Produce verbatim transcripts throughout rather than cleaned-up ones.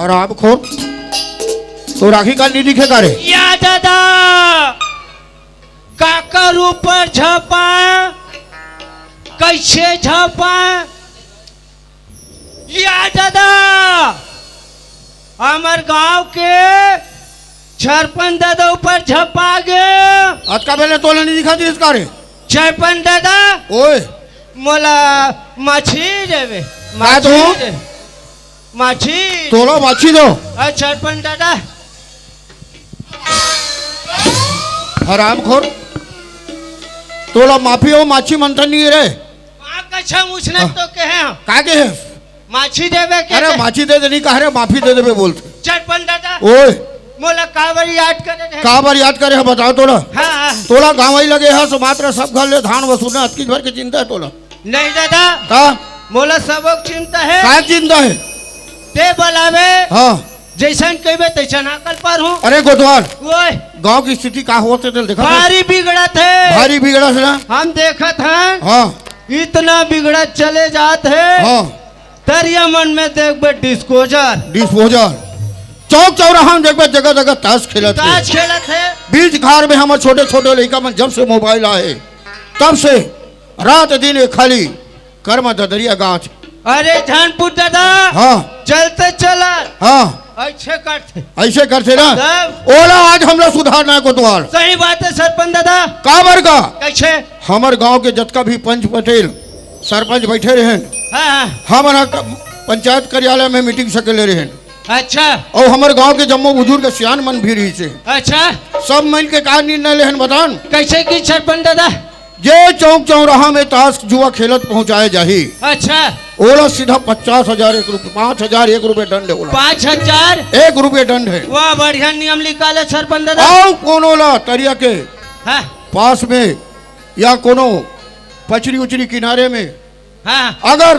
हरामखोर, तो राखी का नहीं दिखे का रे? या दादा, काकर ऊपर झपा, कैसे झपा? या दादा, हमर गांव के सरपंच दादा ऊपर झपा गे। अतका बेले तोला नहीं दिखा दिस का रे? सरपंच दादा, ओए। मोला माछी देवे। का तो? माछी दे। माछी। तोला माछी दो। अ, सरपंच दादा। हरामखोर। तोला माफी हो, माछी मंथन नहीं रे। वहाँ कछा मुछना हाँ। तो कहे हम। का कहे? माछी देवे के अरे, दे। माछी दे दे, नहीं कहा रे, माफी दे देवे बोलते। सरपंच दादा। ओए। मोला काबर याद करे रहे? काबर याद करे है, बताओ तोला। हाँ, हाँ। तोला गाँव ही लगे है, सो मात्र सब घर ले धान वसूलना, अतकी भर के चिंता है तोला। नहीं दादा। का? मोला सबक चिंता है। का चिंता है? ते बलावे। हाँ। जैसन कहिबे तैसन हाकल पर हूँ। अरे गोतवाल, ओए। गांव की स्थिति का होत हे तेला देखत हस? भारी बिगड़त हे। भारी बिगड़त हे ना? हम देखत हन। हाँ। इतना बिगड़त चले जात हे। हाँ। तरिया मन में देखबे disposal। Disposal। चौक चौराहा में देखबे जगह जगह ताश खेलत हे। ताश खेलत हे। बीच खार में हमर छोटे छोटे लइका मन जब से mobile आए, तब से रात दिन ये खाली कर्मा ददरिया गाँच। अरे झनपुर दादा, हाँ। चलते चला। हाँ। ऐसे करथे। ऐसे करथे ना? तब? ओला आज हमला सुधारना हे कोतवाल। सही बात हे सरपंच दादा। काबर का? कैसे? हमर गांव के जतका भी पंच पटेल, सरपंच बैठे रहेन, हाँ, हाँ। हमन ह क-, पंचायत कार्यालय में meeting सकेले रहेन। अच्छा। अउ हमर गांव के जम्मो बुजुर्ग सियान मन भी रहिसे। अच्छा। सब मिल के का निर्णय लेहन बतान? कैसे की सरपंच दादा? जे चौक चौराहा में ताश जुआ खेलत पहुंचाए जाही, अच्छा। ओला सीधा पचास हजार एक रुपये, पाँच हजार एक रुपये दंड हे ओला। पाँच हजार? एक रुपये दंड हे। वाह, बढ़िया नियम निकाले सरपंच दादा। अउ कोनो ला तरिया के हाँ। पास में या कोनो पचरी उचरी किनारे में हाँ। अगर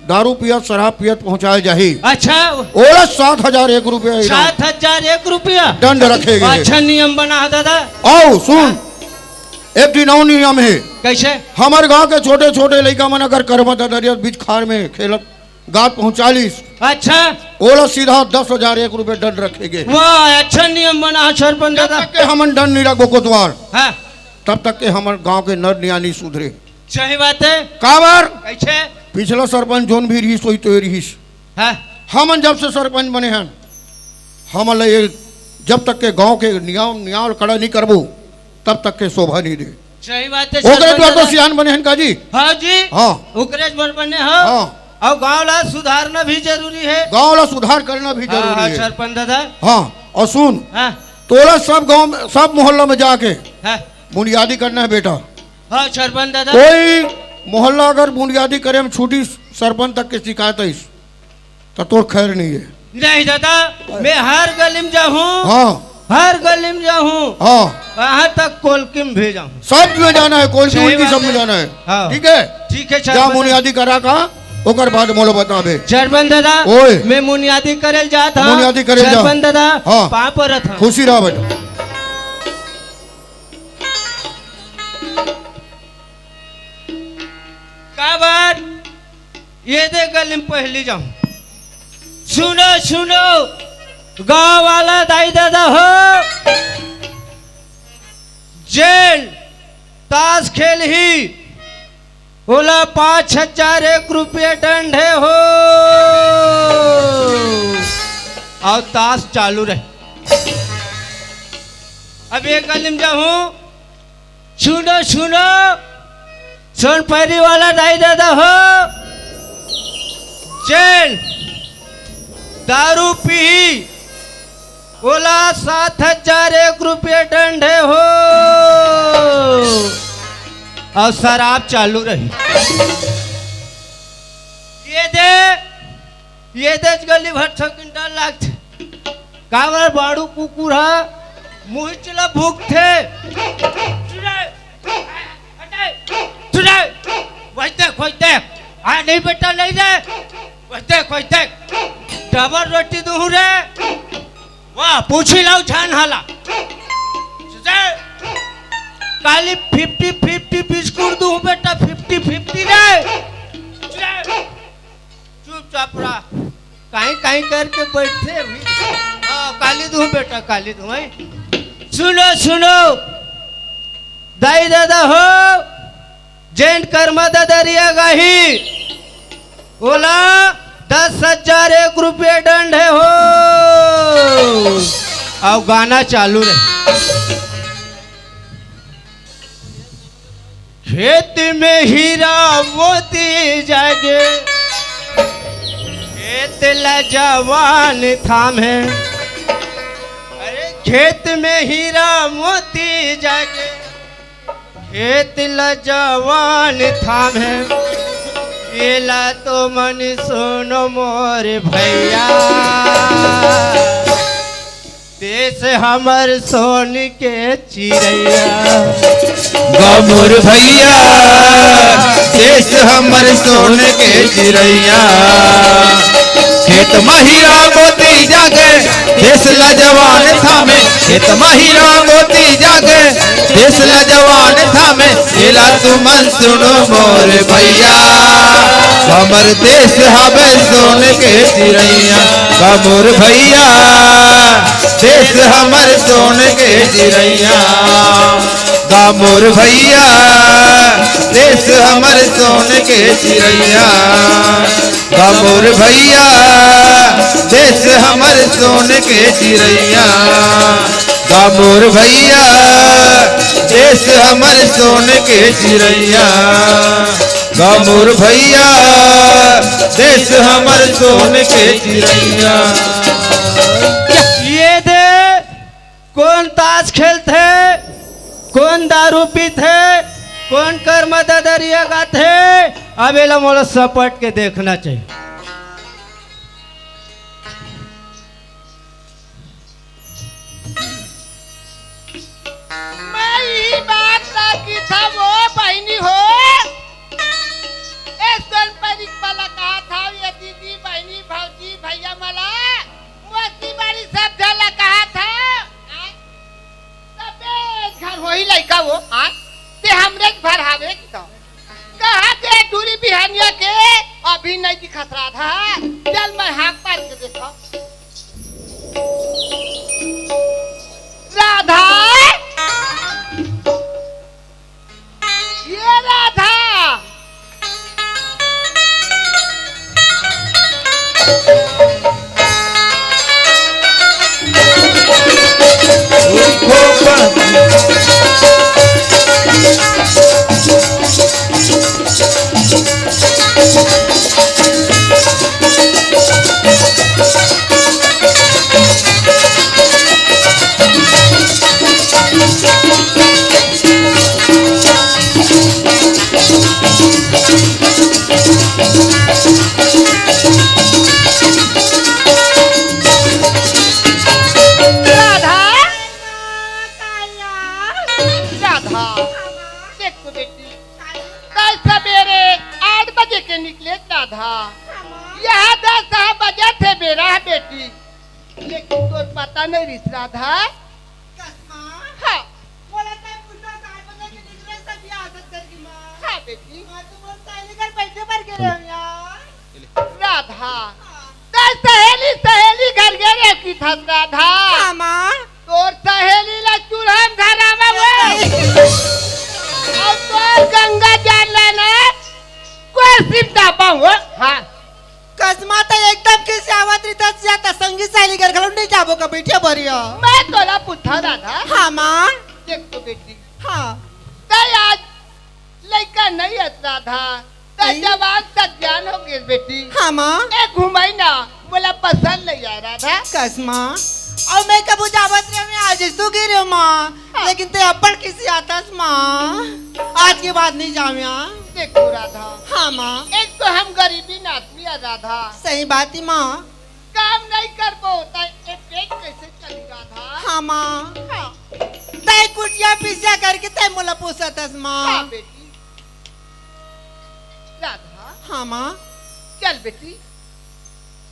दारू पियत, शराब पियत पहुंचाए जाही, अच्छा। ओला सात हजार एक रुपया इनाम। सात हजार एक रुपया? दंड रखे गे हे। अच्छा नियम बना हे दादा। अउ सुन, हाँ। एक ठिन अउ नियम हे। कैसे? हमर गांव के छोटे छोटे लइका मन अगर कर्मा ददरिया बीच खार में खेलत गात पहुंचा लिस, अच्छा। ओला सीधा दस हजार एक रुपये दंड रखे गे हे। वाह, अच्छा नियम बना हे सरपंच जब दादा। तक के हमन दंड नहीं रखबो कोतवाल, हाँ। तब तक के हमर गांव के नर निया नहीं सुधरे। सही बात हे। काबर? कैसे? पिछला सरपंच जोन भी रहिस, वही तो ये रहिस। हाँ। हमन जब से सरपंच बने हन, हमन ला ये जब तक के गांव के नियाव, नियाव कड़ा नहीं करबो, तब तक के शोभा नहीं दे। सही बात हे, ओकरे सरपंच द्वारा तो दादा। सियान बने हन का जी? हाँ जी। हाँ। ओकरे बर बने हो। हाँ। अउ गांव ला सुधारना भी जरूरी हे। गांव ला सुधार करना भी हाँ, जरूरी हाँ, हे। सरपंच दादा। हाँ, अउ सुन, हाँ। तोला सब गांव में, सब मोहल्ला में जाके हाँ। बुनियादी करना हे बेटा। हाँ, सरपंच दादा। कोई मोहल्ला अगर बुनियादी करे में छूटी, सरपंच तक के शिकायत आइस, त तोर खैर नहीं हे। नहीं दादा, मैं हर गली में जाहूँ। हाँ। हर गली में जाहूँ। हाँ। वहाँ तक कोलकी में भी जाहूँ। सब में जाना हे, कोलकी सही उलकी बात सब में हे। जाना हे। हाँ। ठीक हे? ठीक हे, जा सरपंच। बुनियादी करा का, ओकर बाद मोला बताबे। सरपंच दादा, ओए। मैं बुनियादी करे ल जात हूँ। बुनियादी करे ल जा। सरपंच दादा, हाँ। पाँव परत हूँ। खुशी रह बेटा। काबर? ये दे गली में पहली जाऊं। सुनो, सुनो, गांव वाला दाई दादा हो, जेन ताश खेलही, ओला पाँच हजार एक रुपया दंड हे हो। अउ ताश चालू रहे। अब ये गली में जाहूं, सुनो, सुनो, सोनपरी वाला दाई दादा हो, जेन दारू पीही, ओला सात हजार एक रुपया दंड हे हो, अउ शराब चालू रही। ये दे, ये दे गली भर ठोकिन डर लागथे। काबर बाड़ू कुकुर ह मुहिच ल भूकथे। सुने, हटे, सुने, वही देख, वही देख। हाँ, नहीं बेटा, नहीं रे। वही देख, वही देख। डबल रोटी दूहूं रे। वाह, पूछी लाओ छान हाला। सुने, काली फिफ्टी फिफ्टी बिस्कुट दूहूं बेटा, फिफ्टी फिफ्टी रे। सुने, चुपचाप रह। काई काई करके बैठे हुई। हाँ, काली दूँ बेटा, काली दूँ, हैं? सुनो, सुनो, दाई दादा हो, जेन कर्मा ददरिया गाही, ओला दस हजार एक रुपया दंड हे हो। अउ गाना चालू रहे। खेत में हीरा मोती जागे, खेत ला जवान थामे। अरे, खेत में हीरा मोती जागे, खेत ला जवान थामे। एला तो मन सुनो मोर भैया, देश हमर सोन के चिरैया। गा मोर भैया, देश हमर सोन के चिरैया। खेत म हीरा मोती जागे, देश ला जवान थामे। खेत म हीरा मोती जागे, देश ला जवान थामे। एला तुमन सुनो मोर भैया, हमर देश हवे सोन के चिरैया। गा मोर भैया, देश हमर सोन के चिरैया। गा मोर भैया, देश हमर सोन के चिरैया। गा मोर भैया, देश हमर सोन के चिरैया। गा मोर भैया, देश हमर सोन के चिरैया। गा मोर भैया, देश हमर सोन के चिरैया। ये दे कोन ताश खेलथे, कोन दारू पीथे, कोन कर्मा ददरिया गाथे, अब एला मोला सपट के देखना चाहिए। मैं इही बात ला किथंव वो बहिनी हो, ए सोनपरी वाला कहा था, ये दीदी, बहिनी, भौजी, भैया मला, मोती बाड़ी सब झन ला कहा था। तबे घर होही लइका वो, आय, ते हमरे घर हावे कि तो। कहाँ ते टूरी बिहनिया के, अभी नहीं दिखत राधा। चल मैं हाथ मार के देखा। राधा! ये राधा! राधा, राधा, देख तो बेटी, कल सवेरे आठ बजे के निकले राधा, यहाँ दस बजे थे बेरा है बेटी, लेकिन तोर पता नहीं रिस राधा। कस माँ? हाँ। बोला था पुन्ना सात बजे के निकले सभी आदत करके माँ। हाँ बेटी। माँ तो बोल सहेली घर बैठे पर गे रहे हो यार। राधा। हाँ। तै सहेली, सहेली घर गे रहे की था राधा? हाँ माँ। तोर सहेली ला चूल्हा में धरावा वो। और तोर गंगा जल लेना कोई सिमटा पाऊँ। हाँ। कस माँ त एकदम खिसियावत रहिथस, या त संगी सहेली घर घलो नइ जाबो का बइठे बरिया। मैं तोला पूछथंव राधा। हाँ माँ। देख तो बेटी। हाँ। तै आज लइका नइ अस राधा। तै नहीं। जवान सज्ञान हो गेस बेटी। हाँ माँ। ए घुमई ना, मोला पसंद नइ आय राधा। कस माँ। अउ मैं कभू जावत रहेंव, आज तू गिरे माँ। हाँ। लेकिन तै अब्बड़ खिसियाथस माँ। आज के बाद नइ जावेंव। देखो राधा। हाँ माँ। एक तो हम गरीबी ना या राधा। सही बात ही माँ। काम नहीं करबो त ए पेट कैसे चली राधा? हाँ माँ। हाँ। तै कुटिया पिसिया करके तै मोला पोसत हस माँ। हाँ बेटी। राधा। हाँ माँ। चल बेटी,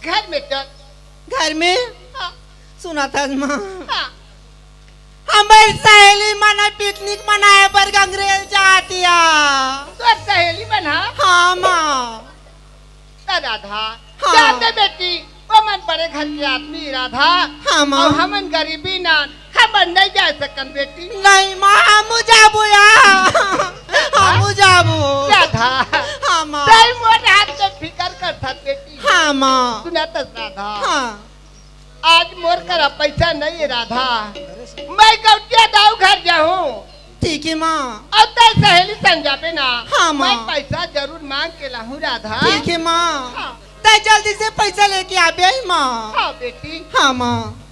घर में चल। घर में? हाँ। सुनत हस माँ। हाँ। हमर सहेली मन ह पिकनिक मनाए बर गंगरेल जात या। तोर सहेली मन ह? हाँ माँ। त राधा, हाँ। जाते बेटी, ओमन बड़े घर के आदमी राधा। हाँ, माँ। अउ हमन गरीबी ना, हमन नहीं जा सकन बेटी। नहीं माँ, हमू जाबो या। हमू जाबो। राधा। हाँ, माँ। तैं मोर हाथ के फिकर करथस बेटी। हाँ, माँ। सुनत हस राधा। हाँ। आज मोर करा पैसा नहीं है राधा, मैं गौटिया दाऊ घर जाहूँ। ठीक है माँ। अउ तैं सहेली संग जाबे ना, हाँ, माँ। मैं पैसा जरूर मांग के लाहूँ राधा। ठीक है माँ। हाँ। तैं जल्दी से पैसा लेके आबे ही माँ। हाँ बेटी। हाँ माँ।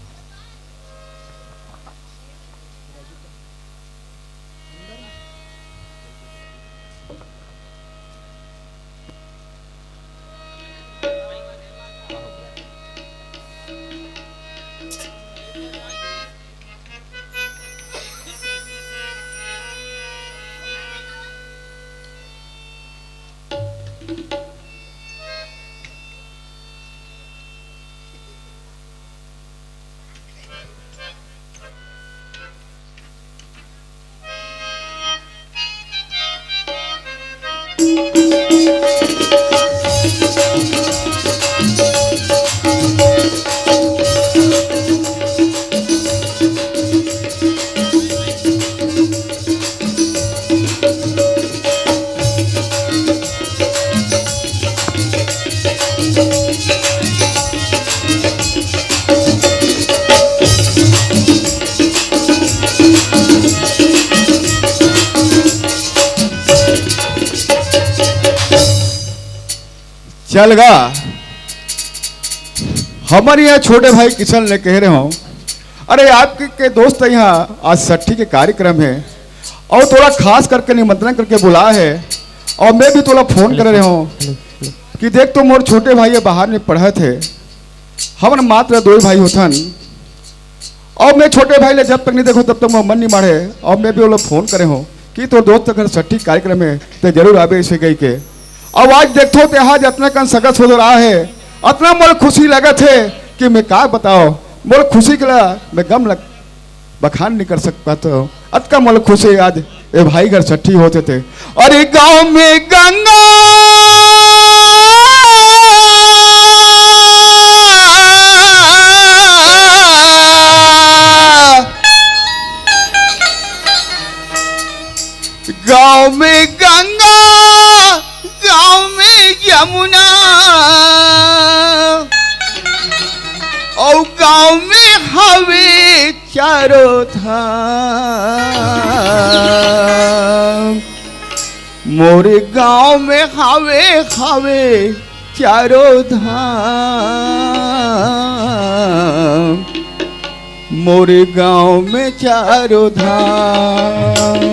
चल गा, हमर यहाँ छोटे भाई किशन ले कहे रहे हों, अरे आपके के दोस्त यहाँ आज सट्ठी के कार्यक्रम है अउ तोला खास करके निमंत्रण करके बुलाए हे अउ मैं भी तोला फोन करे रहे हों कि देख तो मोर छोटे भाई ये बाहर में पढ़त हे, हमन मात्र दो भाई होथन। अब मैं छोटे भाई ले जब तक नहीं देखो तब तक मोर मन नहीं माढ़े। अब मैं भी ओला फोन करे हों कि तोर दोस्त घर सट्ठी कार्यक्रम हे, तैं जरूर आबे इसे कहिके। अब आज देखथों ते आज अतना कन सगा सोदर आए हे, अतना मोला खुशी लगत हे कि मैं का बताओं, मोर खुशी के ला मैं गम लग बखान नहीं कर सकत हों। अतका मोला खुशी हे आज ए भाई घर सट्ठी होत हे ते। अरे गाँव में गंगा, गाँव में गंगा, गाँव में यमुना, अउ गाँव में हवे चारों धाम। मोरे गाँव में हवे, हवे चारों धाम। मोरे गाँव में चारों धाम।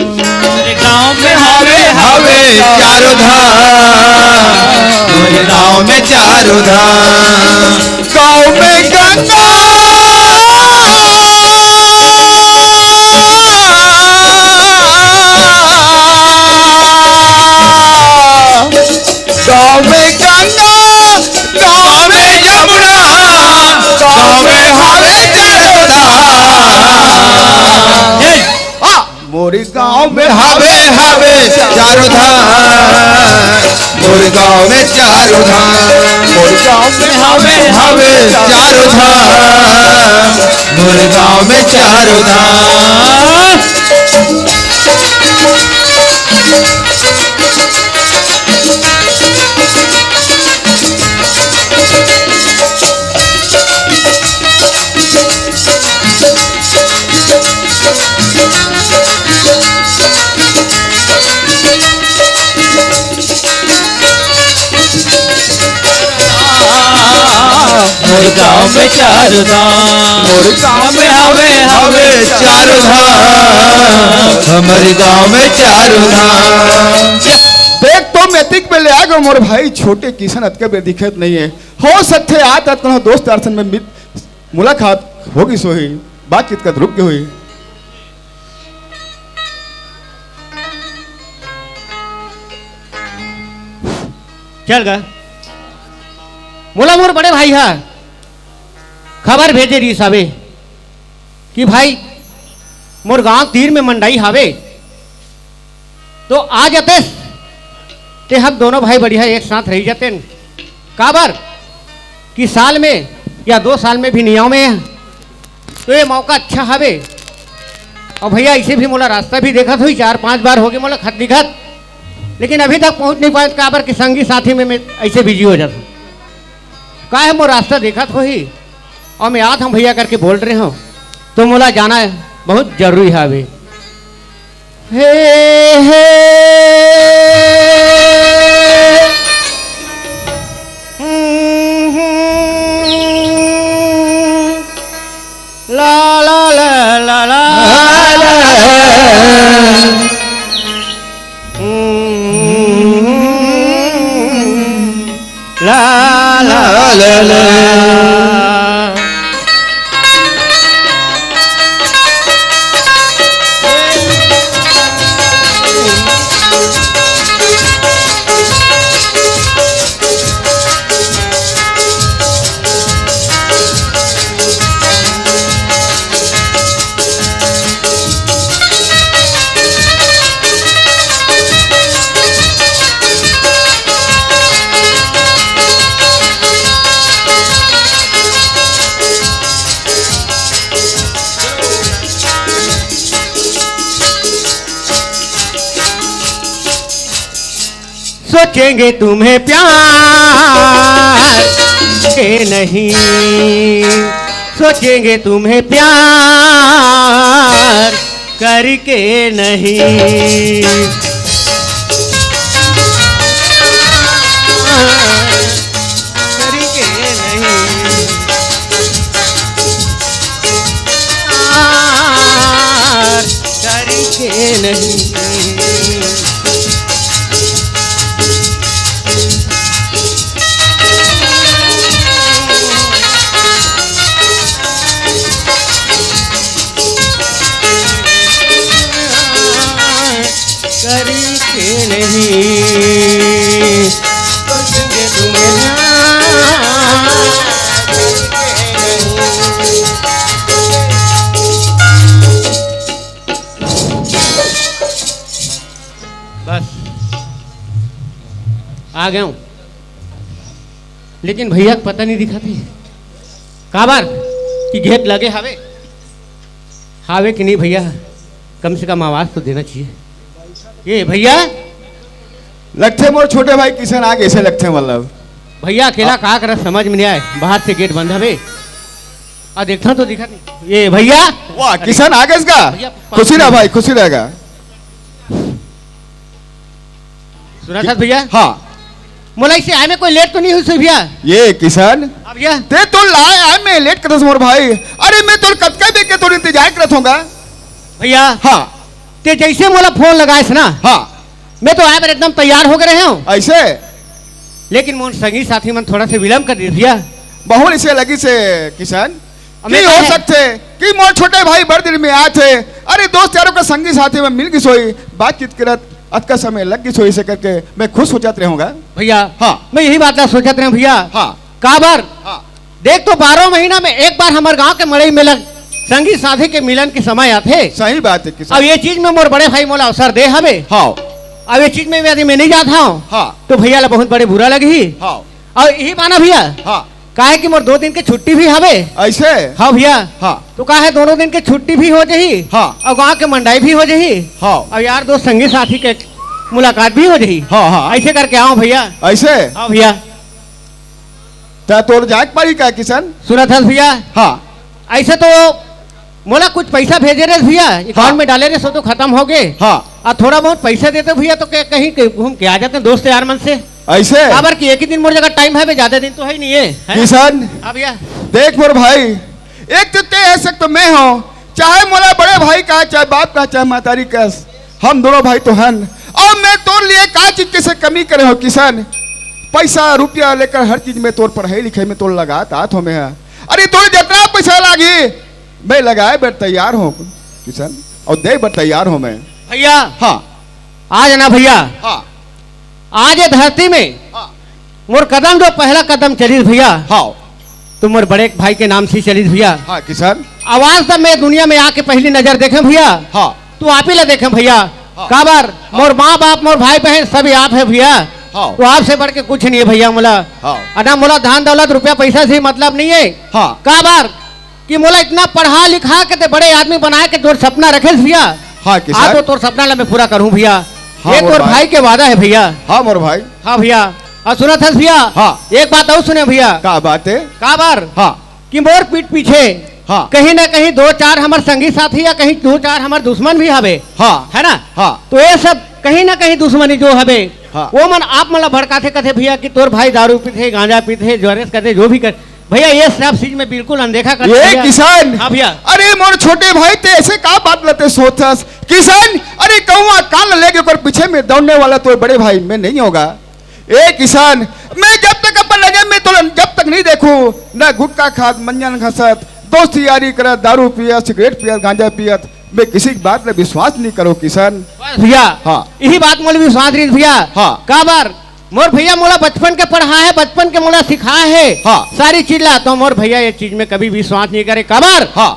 मोरे गाँव में हवे, हवे चारों धाम। मोरे गाँव में चारों धाम। गाँव में गंगा, गाँव में गंगा, गाँव में यमुना, गाँव में हवे चारों धाम। ए, आ, मोर गाँव में हवे, हवे चारों धाम। मोर गाँव में चारों धाम। मोर गाँव में हवे, हवे चारों धाम। मोर गाँव में चारों धाम। मोर गाँव में चारों धाम। मोर गाँव में हवे, हवे चारों धाम। हमर गाँव में चारों धाम। देख तो मैं अतिक बेर ले आ गो मोर भाई छोटे किशन अतका बेर दिखत नहीं हे। हो सकथे आज तक कोनो दोस्त यार संग में मित-, मुलाकात हो गिस होही, बातचीत कर रुक गे होही। चल गा। मोला मोर बड़े भाई हा खबर भेजे रिहिस हवे कि भाई मोर गांव तीर में मंडई हावे, तो आ जातेस ते हम दोनों भाई बढ़िया एक साथ रही जातेन। काबर कि साल में या दो साल में भी नइ आंव मैं, तो ये मौका अच्छा हवे। अउ भइया, अइसे भी मोला रास्ता भी देखत होही, चार पांच बार होगे मोला खत लिखत, लेकिन अभी तक पहुंच नइ पाएंव, काबर कि संगी साथी में मैं अइसे बिजी हो जाथंव। का हे, मोर रास्ता देखत होही अउ मैं आत हंव भइया करके बोल रहे हंव, तो मोला जाना बहुत जरूरी हवे। हे, हे। हम्म, हम्म। ला, ला, ला, ला, ला। हम्म, हम्म। ला, ला, ला, ला। सोचेंगे तुम्हें प्यार के नहीं, सोचेंगे तुम्हें प्यार करके नहीं, करके नहीं, प्यार करके नहीं। करके नहीं, सोचेंगे तुम्हें प्यार करके नहीं। बस, आ गए हूँ। लेकिन भइया के पता नहीं दिखत हे। काबर कि गेट लगे हवे? हावे कि नहीं भइया? कम से कम आवाज तो देना चाहिए। ये भइया, लगथे मोर छोटे भाई किशन आ गे अइसे लगथे, मतलब। भइया अकेला आ- का करत समझ में नहीं आए, बाहर से गेट बंद हवे। आ देखथंव तो दिखत नहीं। ये भइया। वाह, अरे किशन आ गे इसका। भइया, खुशी रह भाई, खुशी रहेगा। सुनथस भइया? हाँ। मोला अइसे आए में कोई लेट तो नहीं होइस भइया? ये किशन, हाँ भइया। तें तो लाए आए में लेट करथस मोर भाई। अरे मैं तोर कतका बेर के तोर इंतजार करत हंव गा। भइया। हाँ। तें जइसे मोला फोन लगाएस ना, हाँ। मैं तो आए बर एकदम तैयार होके रहे हंव। अइसे? लेकिन मोर संगी साथी मन थोड़ा से विलंब कर दिस भइया। बहुत अइसे लगिस हे किशन। अब कि मैं हो कहे सकथे कि मोर छोटे भाई बड़ दिन में आत हे, अरे दोस्त यारों के संगी साथी में मिल गिस होही, बातचीत करत अतका समय लग गिस होही, अइसे करके मैं खुद सोचत रहे हंव गा। भइया, हाँ। मैं यही बात ला सोचत रहे हंव भइया। हाँ। काबर? हाँ। देख तो, बारह महीना में एक बार हमर गांव के मड़ई मेला संगी साथी के मिलन के समय आथे। सही बात हे किशन। अब ये चीज में मोर बड़े भाई मोला अवसर दे हवे। हाँ। अब ये चीज में यदि मैं नहीं जात हंव, हाँ। तो भइया ला बहुत बड़े बुरा लगही। हाँ। अउ यही बाना भइया, हाँ। काहे कि मोर दो दिन के छुट्टी भी हवे। अइसे? हाँ भइया। हाँ। तो का हे, दोनों दिन के छुट्टी भी हो जाही, हाँ। अउ गांव के मंडई भी हो जाही, हाँ। अउ यार दोस्त संगी साथी के मुलाकात भी हो जाही। हाँ, हाँ। अइसे करके आंव भइया। अइसे? हाँ भइया। त तोर जाए के पड़ी का किशन? सुनथस भइया? हाँ। अइसे तो मोला कुछ पइसा भेजे रहे भइया, account हाँ। में डाले रहे, सो तो खतम होगे। हाँ। अउ थोड़ा बहुत पइसा देते भइया तो के-, कहीं के घूम के आ जाते दोस्त यार मन से। अइसे? काबर कि एक ही दिन मोर जगह टाइम हे, जादा दिन तो हे नहीं हे, हैं? किशन, हाँ भइया। देख मोर भाई, एक तो तें हस, एक तो मैं हंव, चाहे मोला बड़े भाई कह, चाहे बाप कह, चाहे महतारी कह, हम दोनों भाई तो हन। अउ मैं तोर लिए का चीज के से कमी करे हंव किशन? पइसा रुपया लेकर हर चीज में तोर पढ़ई लिखई में तोर लगात आत हंव मैं हा। अरे तोर जतना पइसा लागही, मैं लगाए बर तैयार हंव किशन, अउ दे बर तैयार हंव मैं। भइया, हाँ। आज ना भइया, हाँ। आज ये धरती में हाँ। मोर कदम जो पहला कदम चलिस भइया, हाँ। तो मोर बड़े भाई के नाम से चलिस भइया। हाँ, किशन। अउ आज तक मैं दुनिया में आके पहली नजर देखे हंव भइया, हाँ। तो आप ही ला देखे हंव भइया। हाँ। काबर? हाँ। मोर माँ बाप, मोर भाई बहन, सभी आप हे भइया। हाँ। तो आपसे बढ़ के कुछ नहीं है भैया मोला। हाँ। अना मोला धन दौलत रुपया पैसा से मतलब नहीं है। हाँ। काबर कि मोला इतना पढ़ा लिखा के ते बड़े आदमी बना के तोर सपना रखे हस भैया। हाँ, किसान। हाँ, तो तोर सपना ला मैं पूरा करूँ भैया। हाँ, ये मोर तोर भाई। भाई के वादा है भैया। हाँ, मोर भाई। हाँ भैया। और सुनत हस भैया। हाँ। एक बात और सुने भैया। का बात है? काबर? हाँ। कि मोर पीठ पीछे हाँ। कहीं ना कहीं दो चार हमर संगी साथी या कहीं दो चार हमर दुश्मन भी हवे। हाँ। है ना? हाँ। तो ये सब कहीं ना कहीं दुश्मनी जो हवे, हाँ। वो मन आप मन ला भड़काथे, कथे भैया कि तोर भाई दारू पीथे, गांजा पीथे, जोरेस करथे, जो भी कर, भैया ये सब चीज में बिल्कुल अनदेखा कर ये भैया। किसान। हाँ भैया। अरे मोर छोटे भाई, ते ऐसे का बात ला ते सोचथस किसान? अरे कौआ कान लेके ओकर पीछे में दौड़ने वाला तो बड़े भाई मैं नहीं होगा। ए किसान, मैं जब तक अपन नजर में तोला जब तक नहीं देखूं, ना गुटखा खात, मंजन घसत, दोस्त यारी करत, दारू पियत, सिगरेट पियत, गांजा पियत, मैं किसी की बात में विश्वास नहीं करो किसान। बस भैया, हाँ। यही बात मोला विश्वास नहीं भैया। हाँ। काबर? मोर भैया मोला बचपन के पढ़ा है, बचपन के मोला सिखा है। हाँ। सारी चीज ला, तो मोर भैया ये चीज में कभी विश्वास नहीं करे। काबर? हाँ।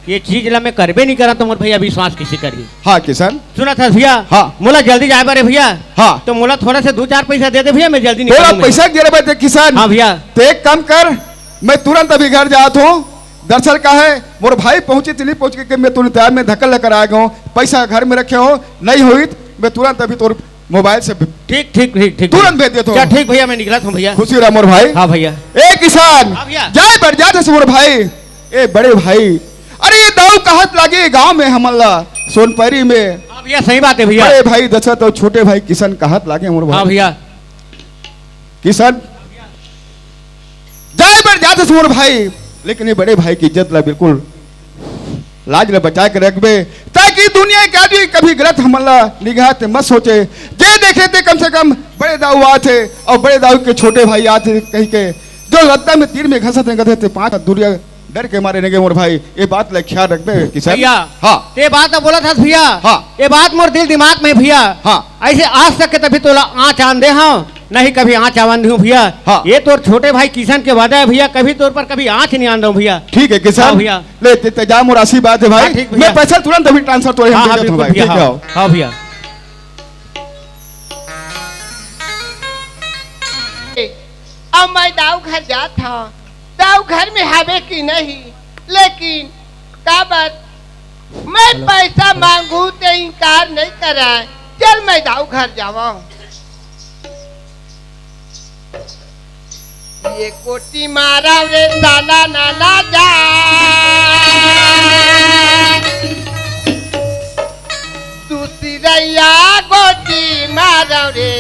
ये चीज ला मैं करबे नहीं करा, तो मोर भैया विश्वास किसे करी? हाँ किसान। सुनत हस भैया। हाँ। मोला जल्दी जाए बर हे भैया। हाँ। तो मोला थोड़ा से दो चार पैसा दे दे भैया, मैं जल्दी तोला निकलूँ मैं। पैसा गिरे बर दे किसान। हाँ भैया। तो एक काम कर, मैं तुरंत अभी घर जात हूँ। दरअसल का है, मोर भाई पहुंची तो नहीं पहुंच के मैं तुरंत तैयार में धक्का लेकर आ गया हूँ। पैसा घर में रखे हो, नहीं होई तो मैं तुरंत अभी तोर मोबाइल से ठीक, ठीक, ठीक, ठीक तुरंत भैया। भेज देता हूँ। क्या ठीक भैया, मैं निकलत हूँ भैया। खुशी रहा मोर भाई। हाँ भैया। ए किसान, हाँ भैया। जाए बर जात हस मोर भाई। ए बड़े भाई, अरे ये दाऊ कहत लागे गांव में हमन ला सोनपरी में। हाँ भैया, सही बात है भैया। बड़े भाई दशरथ और छोटे भाई किशन कहत लागे मोर भाई। हाँ भैया। किशन, जाए बर जात हस मोर भाई, लेकिन ये बड़े भाई की इज्जत ला बिल्कुल लाज ला बचा के रखबे, ताकि दुनिया के आदमी कभी गलत हमन ला निगाह ते मत सोचे। जे देखे ते कम से कम बड़े दाऊ आत हे और बड़े दाऊ के छोटे भाई आत हे कही के, जो रद्दा में तीर में घसत हे, गधे ते पांच हाथ दूरिया डर के मारे नहीं गे मोर भाई। ये बात ला ख्याल रखबे किशन। भैया, हाँ। ते बात बोलत हस भैया। हाँ। ये बात मोर दिल दिमाग में भैया। हाँ। ऐसे आज तक के तभी तोला आँच आन दे हंव, नहीं कभी आँच आवन दिहूँ भैया। हाँ। ये तोर छोटे भाई किशन के वादा है भैया, कभी तोर पर कभी आँच नहीं आन दूँ भैया। ठीक है किशन। हाँ भैया। ले ते, ते जा, मोर आशीर्वाद है भाई। हाँ, ठीक भैया। मैं पैसा तुरंत अभी ट्रांसफर तोरे हाँ, हाँ, भेजत हूँ बिल्कुल भाई। भैया, ठीक है, हाँ। आओ। हाँ भैया। अब मैं दाऊ घर जात हंव, दाऊ घर में हवे कि नहीं, लेकिन काबर मैं पैसा मांगू ते इनकार नहीं करय। चल मैं दाऊ घर जावंव। ये गोटी मारंव रे साला नाना जा, दूसरइया गोटी मारंव रे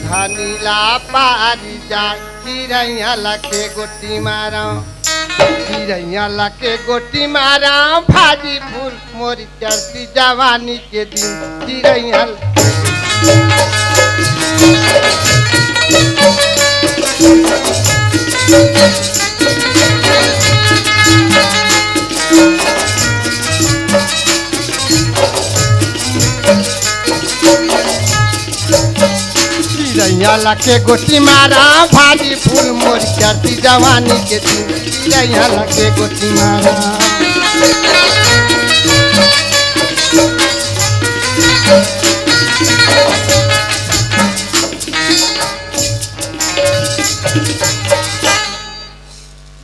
धनी ला पारी जा। चिरैया लके गोटी मारंव, चिरैया लके गोटी मारंव, भाजी फूल मोरी चढ़ती जवानी के दिन। चिरैया चिरैया लके गोटी मारंव, भाजी फूल मोरी चढ़ती जवानी के दिन। चिरैया लके गोटी मारंव।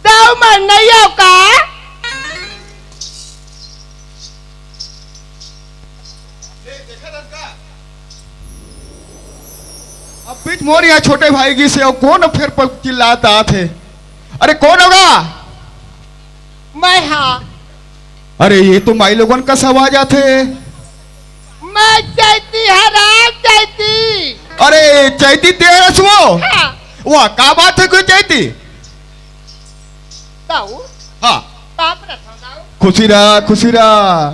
दाऊ मन नहीं हो का? अब बीच मोर यहाँ छोटे भाई जी से, अउ कोन फेर पर चिल्लात आत हे? अरे कोन होगा? मैं हाँ। अरे ये तो माई लोगन का आवाज आत हे। मैं चैती हरंव, चैती। अरे चैती ते हरस वो? हाँ। वाह, का बात हे कोई चैती? दाऊ। हाँ। बाप रखो दाऊ। खुशी रहा, खुशी रहा।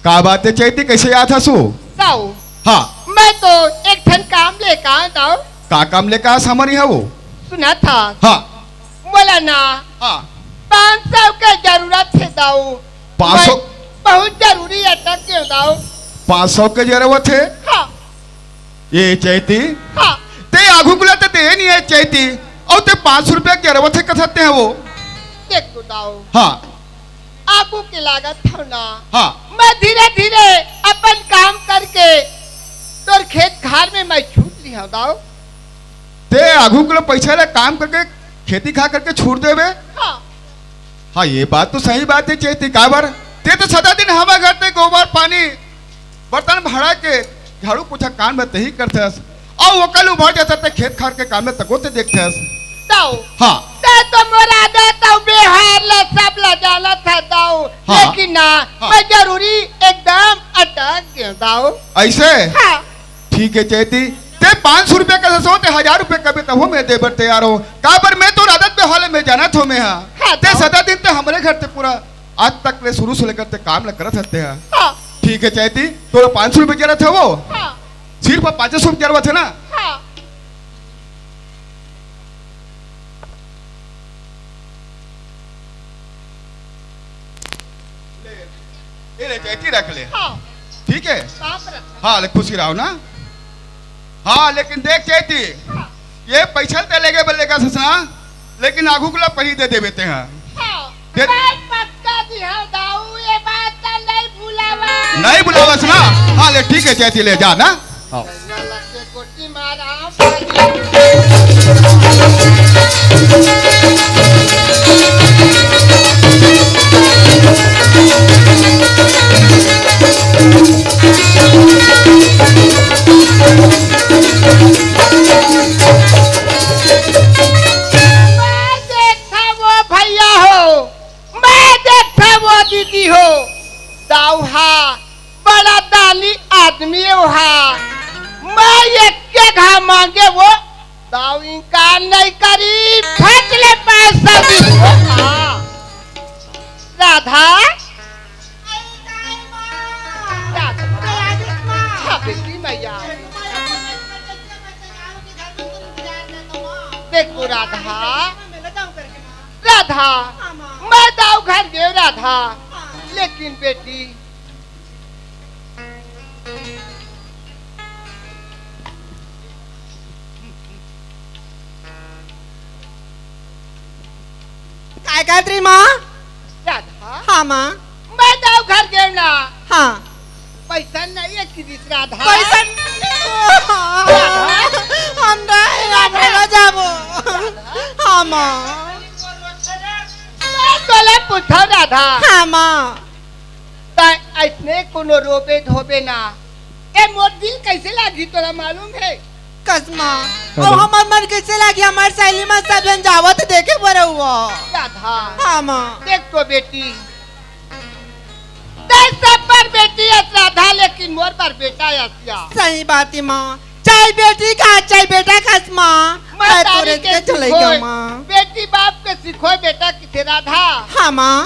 का बात हे चैती, कैसे आत हस वो? दाऊ। हाँ। मैं तो एक ठन काम लेके आंव दाऊ। का काम लेके आस हमर यहाँ वो? सुनत हस? हाँ। मोला ना हाँ। पाँच सौ के जरूरत हे दाऊ। पाँच सौ? मैं बहुत जरूरी अटक गेंव दाऊ। पाँच सौ के जरूरत हे? हाँ। ये चैती? हाँ। ते आघू कुला ते दे नहीं हे चैती, अउ ते पाँच सौ रुपया के जरूरत हे कथस ते वो। देख तो दाऊ। हाँ। आगू के लागत हव ना। हाँ। मैं धीरे-धीरे अपन काम करके तोर खेत खार में मैं छूट ली हाँ दाऊ। ते आघू के पैसा ला काम करके, खेती खा करके छूट देबे। हाँ। हाँ, ये बात तो सही बात हे चैती, काबर? ते तो सदा दिन हमर घर ते गोबर पानी, बर्तन भाड़ा के, झाड़ू पोछा काम में तेही करथस, अउ ओकर उभर जाता ते खेत खार के काम में तको ते देखथस। दाऊ। हाँ। ते तो मोर आदत अउ बेहार ला सब ला जानत हे दाऊ, हाँ। लेकिन ना, हाँ। मैं जरूरी एकदम अटक गेंव दाऊ। ऐसे? हाँ। ठीक हे चैती, ते पाँच सौ रुपया के ससो, ते हजार रुपया कबे तभो मैं दे बर तैयार हों। काबर मैं तो आदत बेहाल में जानत हों मैं हा। हाँ, ते तो। सदा दिन ते हमरे घर ते पूरा आज तक ले शुरू से लेकर ते काम ल करत हते हा। हाँ। ठीक हे चैती, तोला पाँच सौ रुपया जरूरत हे वो? हाँ। सिर्फ पाँच सौ रुपया जरूरत हे ना? हाँ। ले, ये ले, चैती रख ले। हाँ। ठीक हे? बाप रख। हाँ, ले, खुशी रहो ना। हाँ, लेकिन देख चैती, हाँ। ये पैसा ते लेगे बल्ले का ससना, लेकिन आगू के ला पही दे देबे ते हा। हाँ, दे मैं पक्का दिहा दाऊ, ये बात तो नहीं भुलावा। नहीं भुलावस ना? हाँ, ले, ठीक हे चैती, ले जा ना। हाँ। मैं देखा वो भैया हो, मैं देखा वो दीदी हो, दाऊ हा बड़ा दानी आदमी हे वो हा। मैं एक के घा मांगे वो दाऊ इनकार नहीं करी, फट ले पैसा भी। हाँ। राधा। राधा। हाँ, बेटी मैया। देखो राधा, राधा, मैं दाऊ घर गेंव राधा, लेकिन बेटी, काय कहत रही माँ? राधा। हाँ माँ। मैं दाऊ घर गेंव ना। हाँ। पैसा नहीं हे किरिस राधा। पैसा। हम नहीं, हम नहीं जाबो। हाँ माँ। मैं तोला पूछों राधा। हाँ माँ। तैं अइसने कोनो रोबे धोबे ना, ए मोर दिल कइसे लागही तोला मालूम हे? कस माँ, अउ हमर मन कइसे लागही? हमर सहेली मन सब झन जावत देखे बर हुआ। राधा। हाँ माँ। देख तो बेटी, तैं सब बर बेटी अस राधा, लेकिन मोर बर बेटा अस या। सही बात हे माँ, चाहे बेटी का, चाहे बेटा कस माँ, मैं तोरे के चले गया माँ। बेटी बाप के सिखोय बेटा किथे राधा। हाँ माँ।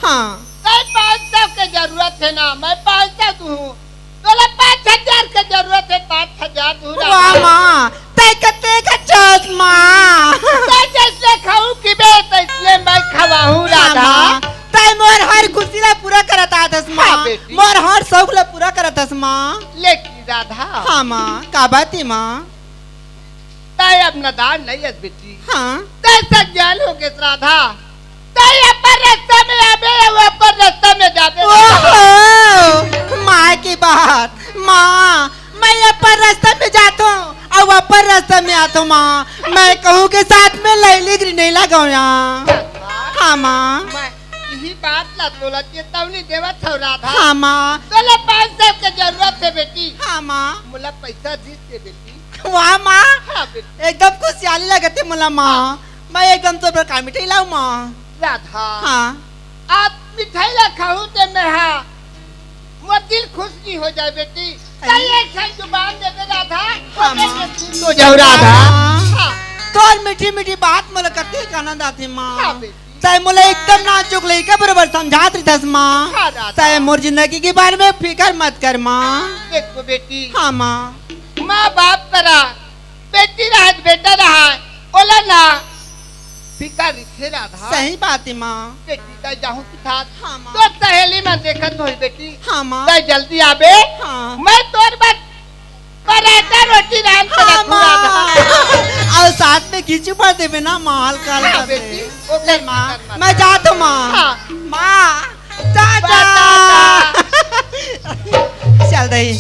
हाँ। तैं पाँच सौ के जरूरत हे ना, मैं पाँच सौ दूँ। तोला पाँच हजार के जरूरत हे, पाँच हजार दूँ ना। वाह माँ, तैं कते का चोस माँ। तैं जइसने खाहूँ पीबे, तइसने मैं खवाहूँ हाँ राधा। माँ, तैं मोर हर खुशी ला पूरा करत आथस माँ। हाँ बेटी। मोर हर शौक ला पूरा करत हस माँ। लेकिन राधा। हाँ माँ, का बात हे माँ? तैं अब नदान नहीं हस बेटी। हाँ। तैं सज्ञान हो गेस राधा। तैं अपन रस्ता में आबे, अउ अपन रस्ता में जाबे। ओहो, माँ के बात। माँ, मैं अपन रस्ता में जाथों, अउ अपन रस्ता में आथों माँ। मैं कहूँ के साथ में लैली गिरी नहीं लगाओ यहाँ। हाँ माँ। मैं इही बात ला तोला चेतावनी देवत हूँ राधा। हाँ माँ। तोला पाँच सौ के जरूरत हे बेटी। हाँ माँ। मोला पैसा दिस दे बेटी। वाह माँ, हाँ, बेटी। एकदम खुशियाली लगत हे मोला माँ। हाँ। मैं एकदम तोर बर का मिठाई लाऊं माँ? राधा। हाँ। आज मिठाई ला खाहूं ते मैं हा, मोर दिल खुश नहीं हो जाए बेटी। अरे। तैं एक ठन जुबान दे दे राधा, हाँ, मैं माँ। खुश हो जाऊं राधा। हाँ। हाँ। तोर मीठी मीठी बात मोला कतेक आनंद आथे माँ। हाँ, बेटी। तैं मोला एकदम नाजुक लइका बरोबर समझात रहिथस माँ। हाँ, राधा। तैं मोर जिंदगी के बारे में फिकर मत कर माँ। देखो बेटी। हाँ माँ। माँ बाप करा बेटी रहत बेटा रहय, ओला ना फिकर रहिथे राधा। सही बात हे माँ। बेटी तैं जाहूं किथास। हाँ माँ। तोर सहेली मन देखत होही बेटी। हाँ माँ। तैं जल्दी आबे। हाँ। मैं तोर बर पराठा रोटी रांध के हाँ, रखूं, माँ। राधा। अउ साथ में खिचड़ी भर देबे ना, माँ, हल्का, हल्का हाँ, दे। बेटी, ओकर ले, माँ, फिकर मत मैं कर। जात हूँ, माँ। हाँ। माँ, जा, जा। टाटा। चल दही।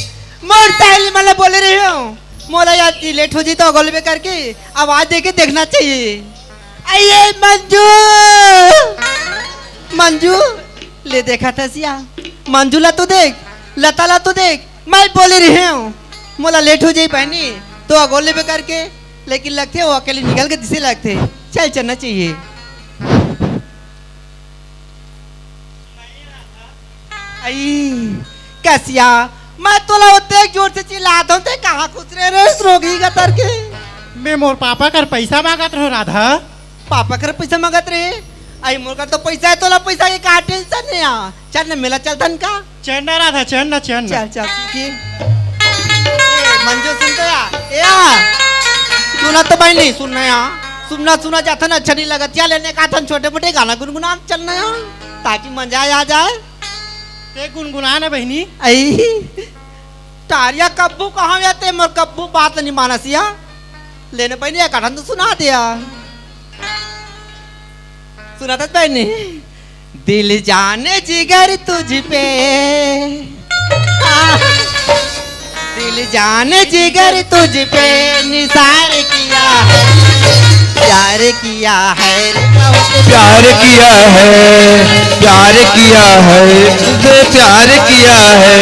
मोर सहेली मन ला बोले रहे हो। मोला यार, लेट हो जाही त अगोलबे करके आवाज देके देखना चाहिए। अये मंजू, मंजू, ले देखा थस या, मंजू ला तो देख, लता ला तो देख, मैं बोले रहे हूँ, मोला लेट हो जाही बहिनी, त अगोलबे करके, लेकिन लगथे वो अकेले निकल के दिसे लगथे। चल, चलना चाहिए। अई, कसिया, मैं तोला ओतेक जोर से चिल्लात हूँ, ते कहाँ खुसरे रे, रोगी गतर के? मैं मोर पापा कर पैसा मांगत रहो, राधा। पापा कर पैसा मांगत रहे? अई, मोर कर तो पैसा है, तोला पैसा के का टेंशन है या? चल न, मेला चलथन का? चल ना राधा, चल ना, चल ना। चल, चल, ठीक है। ए, मंजू, सुन तो या, ए या, सुना तो भाई, नहीं सुनना या, सुनना, सुना जाता ना, अच्छा नहीं लगत या, लेने का थन छोटे मोटे गाना गुनगुना चलना या, ताकि मजा आ जाए। ते गुनगुना ना बहिनी। अई, टारिया कब्बू कहाँ या ते, मोर कब्बू बात नहीं मानस या, लेने बहिनी, एक आठन तो सुना दिया। सुना था बहिनी। दिल जाने जिगर तुझ पे, दिल जाने जिगर तुझ पे निसार किया है, प्यार किया है रे बहुत प्यार किया है, प्यार किया है, तुझसे प्यार किया है।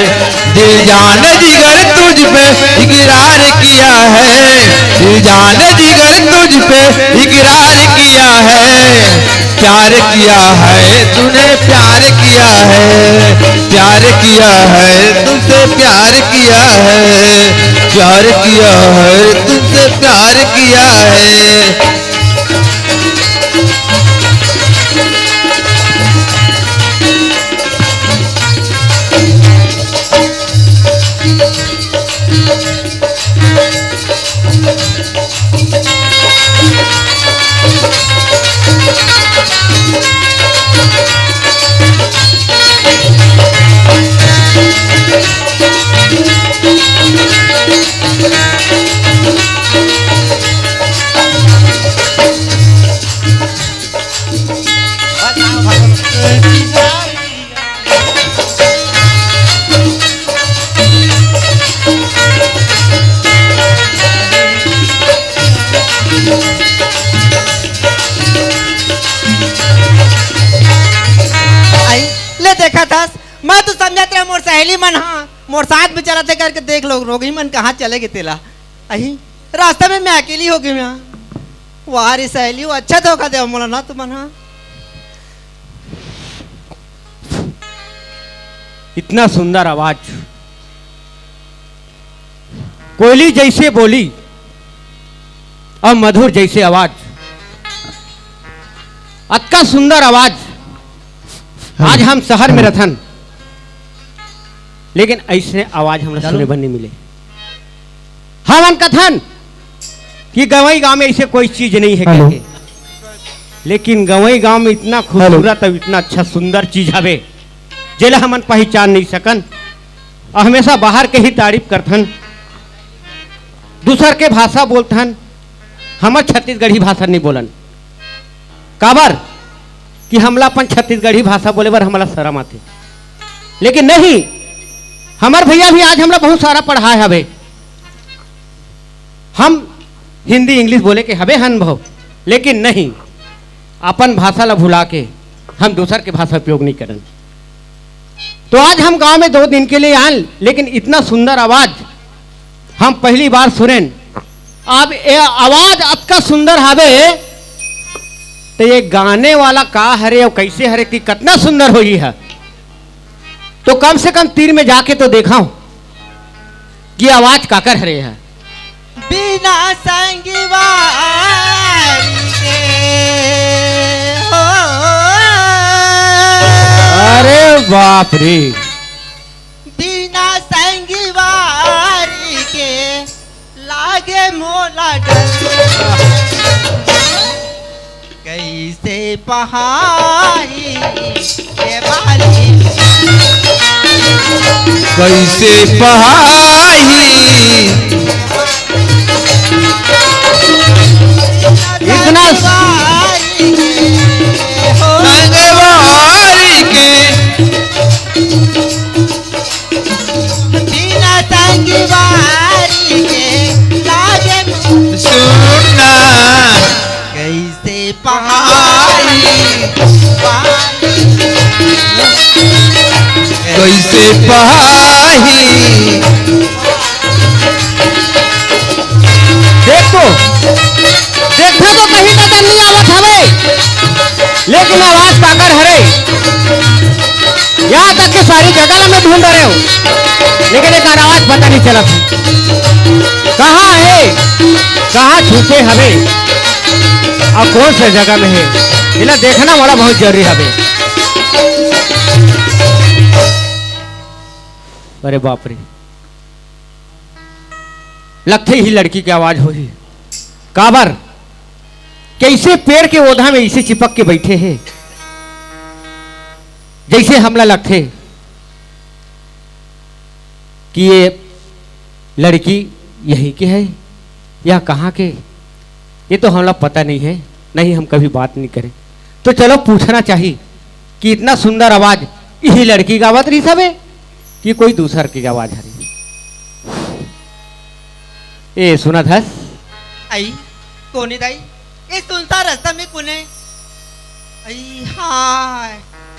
दिल जाने जिगर तुझ पे इकरार किया है, दिल जाने जिगर तुझ पे इकरार किया है। प्यार किया है तूने, प्यार किया है, प्यार किया है, तुझसे प्यार किया है, प्यार किया है, तुझसे प्यार किया है। आई, ले देखा थस, मैं तो समझत रहे मोर सहेली मन हा मोर साथ में चलत हे करके, देख लो रोगी मन कहाँ चले गे तेला। अही रास्ता में मैं अकेली हो गई मैं। वाह रे सहेली, वो अच्छा धोखा दे मोला ना तुमन हा। इतना सुंदर आवाज, कोयली जैसे बोली और मधुर जैसे आवाज, अतका सुंदर आवाज। आज हम शहर में रथन, लेकिन ऐसे आवाज हमरा सुने बर नहीं मिले। हमन कथन कि गंवई गांव में ऐसे कोई चीज नहीं है करके, लेकिन गंवई गांव में इतना खूबसूरत और इतना अच्छा सुंदर चीज हवे, जेला हमन पहचान नहीं सकन। और हमेशा बाहर के ही तारीफ करथन, दूसर के भाषा बोलथन, हमर छत्तीसगढ़ी भाषा नहीं बोलन। काबर कि हमला अपन छत्तीसगढ़ी भाषा बोले बर हमला शरम आथे। लेकिन नहीं, हमर भैया भी आज हमला बहुत सारा पढ़ाए हवे। हम हिंदी इंग्लिश बोले के हवे हन भव, लेकिन नहीं, अपन भाषा ला भुला के हम दूसर के भाषा उपयोग नहीं करन। तो आज हम गांव में दो दिन के लिए आन, लेकिन इतना सुंदर आवाज हम पहली बार सुनेन। अब ये आवाज अतका सुंदर हवे, तो ये गाने वाला का हरे और कैसे हरे कि कतना सुंदर होही है। तो कम से कम तीर में जाके तो देखा हूं कि आवाज काकर हरे है। बिना संगवारी के हो। अरे बाप रे। बिना संगवारी के लागे मोला डर। कैसे पहाई ये बाली। कैसे पहाई। इतना संगवारी के। बिना संगवारी के कैसे पाही? देखो, देखो तो कहीं नजर नहीं आवत हवे, लेकिन आवाज काकर हरे? यहाँ तक कि सारी जगह में ढूंढ रहे हो, लेकिन एक आवाज पता नहीं चलत हे। कहाँ हे, कहाँ छुपे हवे, अउ कौन से जगह में हे, एला देखना मोला बहुत जरूरी हवे। अरे बाप रे, लगथे ही लड़की के आवाज होही। काबर? कैसे पेड़ के ओधा में इसे चिपक के बैठे हे, जैसे हमला लगथे कि ये लड़की यहीं के है या कहाँ के, ये तो हमला पता नहीं है, नहीं हम कभी बात नहीं करे। तो चलो पूछना चाही कि इतना सुंदर आवाज यही लड़की गावत रही सबे कि कोई दूसर के आवाज हरी। ए सुनत हस? आई, कोने दाई? ए सुनता रास्ता में कोने? आई, हाँ,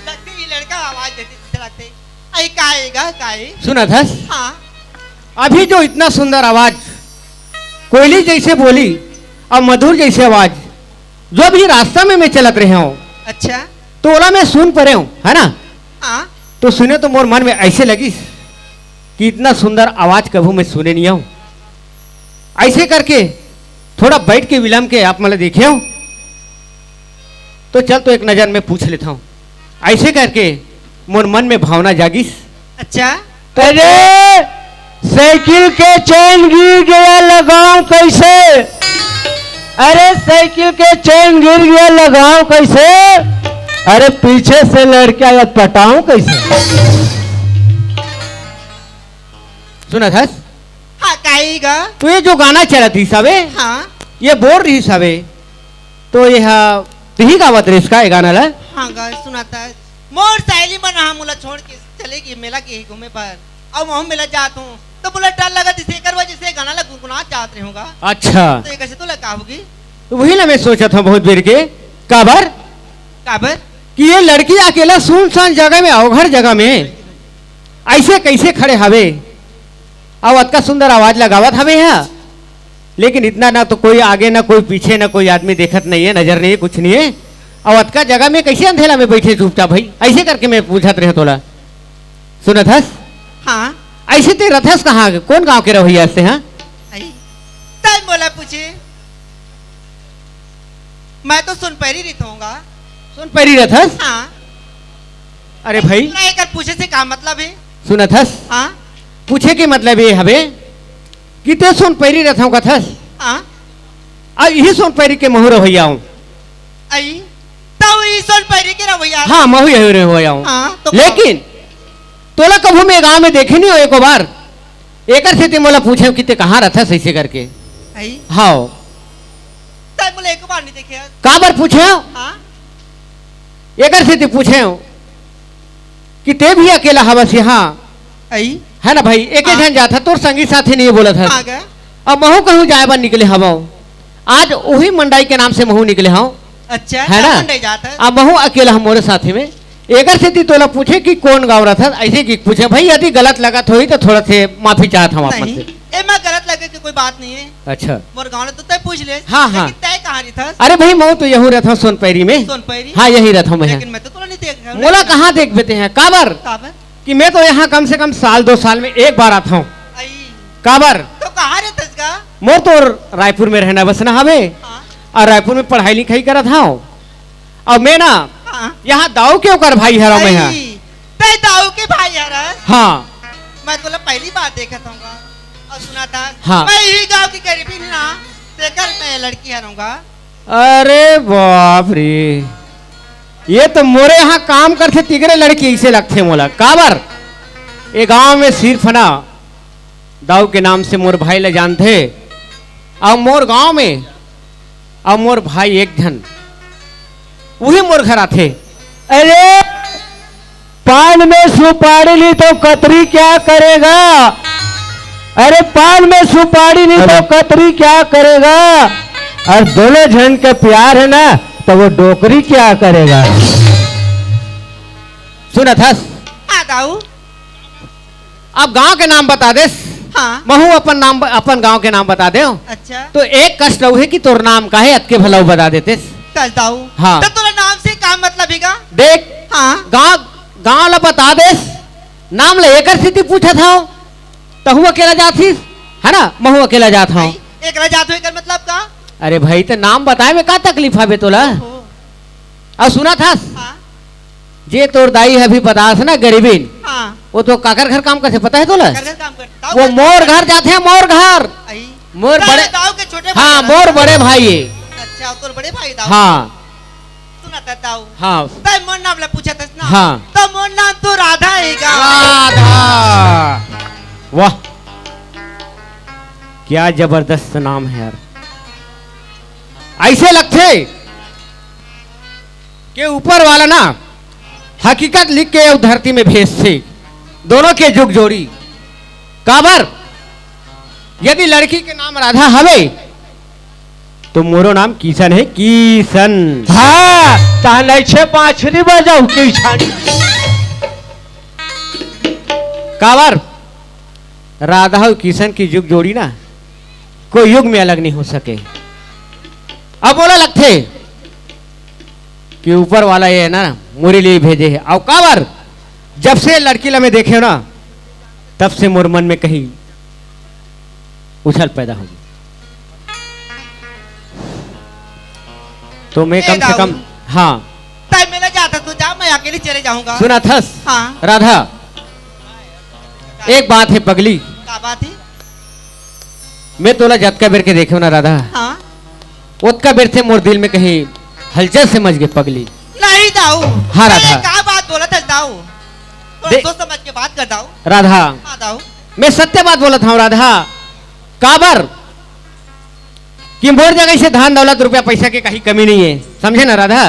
लगते ये लड़का आवाज देते जैसे लगते। आई, का आएगा, का आए? सुनत हस? हाँ। अभी जो इतना सुंदर आवाज, कोयली जैसे बोली और मधुर जैसे आवाज, जो अभी रास्ता में मैं चलत रहे हूँ, अच्छा। तो ओला मैं सुन परे हूँ, है ना? हाँ। तो सुने तो मोर मन में ऐसे लगिस कि इतना सुंदर आवाज कभू मैं सुने नहीं हूँ। ऐसे करके थोड़ा बैठ के विलंब के आप मन ला देखे हूँ, तो चल तो एक नजर में पूछ लेता हूँ। ऐसे करके मोर मन में भावना जागिस। अच्छा। अरे, साइकिल के चैन गिर गया, लगाऊं कैसे? अरे, साइकिल के चैन गिर गया, लगाऊं कैसे? अरे, पीछे से लड़का आया, पटाऊं कैसे? सुनत हस? हाँ, काई गा? तो ये जो गाना चलत रहिस हवे, हाँ। ये बोल रहिस हवे, तो ये हा, तुही गावत रहिस का ये गाना ला? हाँ गा, सुनत हस। मोर सहेली मन हा मोला छोड़ के चले गे मेला गे हे घूमे बर। अब वहूँ मेला जात हूँ, तो मोला डर लगत हे, एकर वजह से गाना ला गुनगुनात जात रहे हूँ गा। अच्छा। तो ये कैसे तोला का होगी? तो वही ला मैं सोचत हूँ बहुत बेर के, काबर? काबर? कि ये लड़की अकेला सुनसान जगह में, अवघड़ जगह में ऐसे कैसे खड़े हवे? अउ अतका सुंदर आवाज लगावत हवे हा, लेकिन इतना ना तो कोई आगे, ना कोई पीछे, ना कोई आदमी देखत नहीं है, नजर नहीं है, कुछ नहीं है। अउ अतका जगह में कैसे अंधेला में बैठे चुपचाप भाई? ऐसे करके मैं पूछत रहे तोला। सुनत हस? हाँ। ऐसे ते रथस कहाँ के? कौन गांव के रहोइया हस ते, हाँ? आई। तै मोला पूछे। मैं तो सुनपैरी रहिथों गा। सुनपैरी रथस? हाँ। अरे भाई। तोला एकर पूछे से का मतलब है? सुनत हस? हाँ। पूछे के मतलब ये हवे कि ते सुनपैरी रथों कथस। हाँ। अब यही सुनपैरी के महूँ रहोइया हूँ। आई, तउ ई सुनपैरी के रहोइया। हाँ, महूँ यही रहोइया हूँ। हाँ, तो लेकिन तोला कभू मैं गांव में देखे नहीं हो एको बार। एकर सेती मोला पूछे कि ते कहाँ रथस ऐसे करके। आई। हाँ। तै मोला एको बार नहीं देखे हस। काबर पूछे? हाँ। एकर सेती पूछे कि ते भी अकेला हवस यहाँ। आई। है ना भाई, एके हाँ। झन जात ह, तोर संगी साथी नहीं बोलत ह। हाँ गा। अब महूँ कहूँ जाए बर निकले हवं। आज वही मंडाई के नाम से महूँ निकले हवं। अच्छा, है ना? मंडाई जात ह। अब महूँ अकेला हवं मोरे साथी में। एकर सेती तोला पूछे कि कौन गाँव रथस, ऐसे कि पूछे भाई, यदि गलत लगत होही तो थोड़ा से माफी चाहत हवं आप मन नहीं, से। एमा गलत लगे के कोई बात नहीं है। अच्छा। मोर गाँव ले तो तै पूछ ले। हाँ, हाँ। लेकिन तै कहाँ रहिथस? अरे भाई, महूँ तो यहूँ रथों सोनपैरी में। सोनपैरी? हाँ, यही रथों मैं। लेकिन मैं तो तोला नहीं देख रहा हूँ। मोला कहाँ देखबे ते ह? काबर? काबर? कि मैं तो यहाँ कम से कम साल दो साल में एक बार आथों। आई। काबर? तो कहाँ रहिथस गा? मोर तो रायपुर में रहना बसना हवे। हाँ। अउ रायपुर में पढ़ाई लिखाई करत हवं। अउ मैं ना, हाँ। यहाँ दाऊ के ओकर भाई हरव मैं ह। आई, तै दाऊ के भाई हरस? हाँ। मैं तोला पहली बार देखत हवं गा। अउ सुनत हस, हाँ। मैं इही गाँव के गरीबी ना, तेकर मैं लड़की हरव गा। अरे बाप रे, ये तो मोरे यहाँ काम करथे तिकरे लड़की ऐसे लगथे मोला। काबर? ये गाँव में सिर्फ ना दाऊ के नाम से मोर भाई ला जानथे। अउ मोर गांव में, अउ मोर भाई एक झन, वही मोर घर आथे। अरे, पान में सुपारी नहीं तो कतरी क्या करेगा? अरे, पान में सुपारी नहीं तो अरे। कतरी क्या करेगा? अउ दोनों झन के प्यार है ना, तो वो डोकरी क्या करेगा? सुनत हस? हाँ दाऊ। अब गांव के नाम बता देस। हाँ। महू अपन नाम ब-, अपन गांव के नाम बता देव। अच्छा। तो एक कष्ट अउ हे कि तोर नाम का हे, अतके भला बता देतेस। कस दाऊ। हाँ। तो तोला नाम से का मतलब हे गा? देख। हाँ। गांव, गांव ला बता देस, नाम ला एकर सेती पूछत हव, तहू अकेला जात हिस, है ना, महू अकेला जात हव। भाई, एकला जात हो, एकर मतलब का? अरे भाई, त नाम बताए में का तकलीफ हवे तोला? ओहो। अउ सुनत हस? हाँ। जे तोर दाई ह अभी बतास ना गरीबिन, हाँ। वो तो काकर घर काम करथे पता हे तोला? काकर घर काम करथे? वो मोर घर जाथे, मोर घर। आई। मोर बड़े दाऊ के छोटे भाई हाँ, मोर बड़े भाई हे। अच्छा, तोर बड़े भाई दाऊ। हाँ। सुनत हस दाऊ। हाँ। तैं मोर नाम ला पूछत हस ना? हाँ। तो मोर नाम तो राधा हे गा। राधा। वाह, क्या जबरदस्त नाम हे यार। अइसे लगथे के ऊपर वाला ना हकीकत लिख के अउ धरती में भेजथे, दोनों के जुग जोड़ी। काबर? यदि लड़की के नाम राधा हवे, तो मोरो नाम किशन हे, किशन। हाँ, तहन अइसे बांसुरी बजाऊ किशन। काबर? राधा अउ किशन के जुग जोड़ी ना कोई युग में अलग नहीं हो सके। अब मोला लगथे कि ऊपर वाला ये हे ना, मोरे लिए भेजे हे। अउ काबर, जब से लड़की ला मैं देखे ना, तब से मोर मन में कहीं उछल पैदा होगे। तो मैं ए कम से दाऊ। कम, हाँ। तैं मेला जात हस तो जा, मैं अकेली चले जाहूंगा। सुनत हस? हाँ। राधा, एक बात हे पगली। का बात हे? मैं तोला जतका बेर के देखे हंव ना राधा, हाँ। ओतका बेर से मोर दिल में कहीं हलचल से मच गे पगली। नहीं दाऊ। हाँ, राधा। ए, का बात बोलत हस दाऊ? थोड़ा दे- सोच समझ के बात कर दाऊ। राधा। हाँ दाऊ। मैं सत्य बात बोलत हंव राधा। काबर कि मोर जगह से धन दौलत रुपया पैसा के कहीं कमी नहीं हे, समझे ना राधा?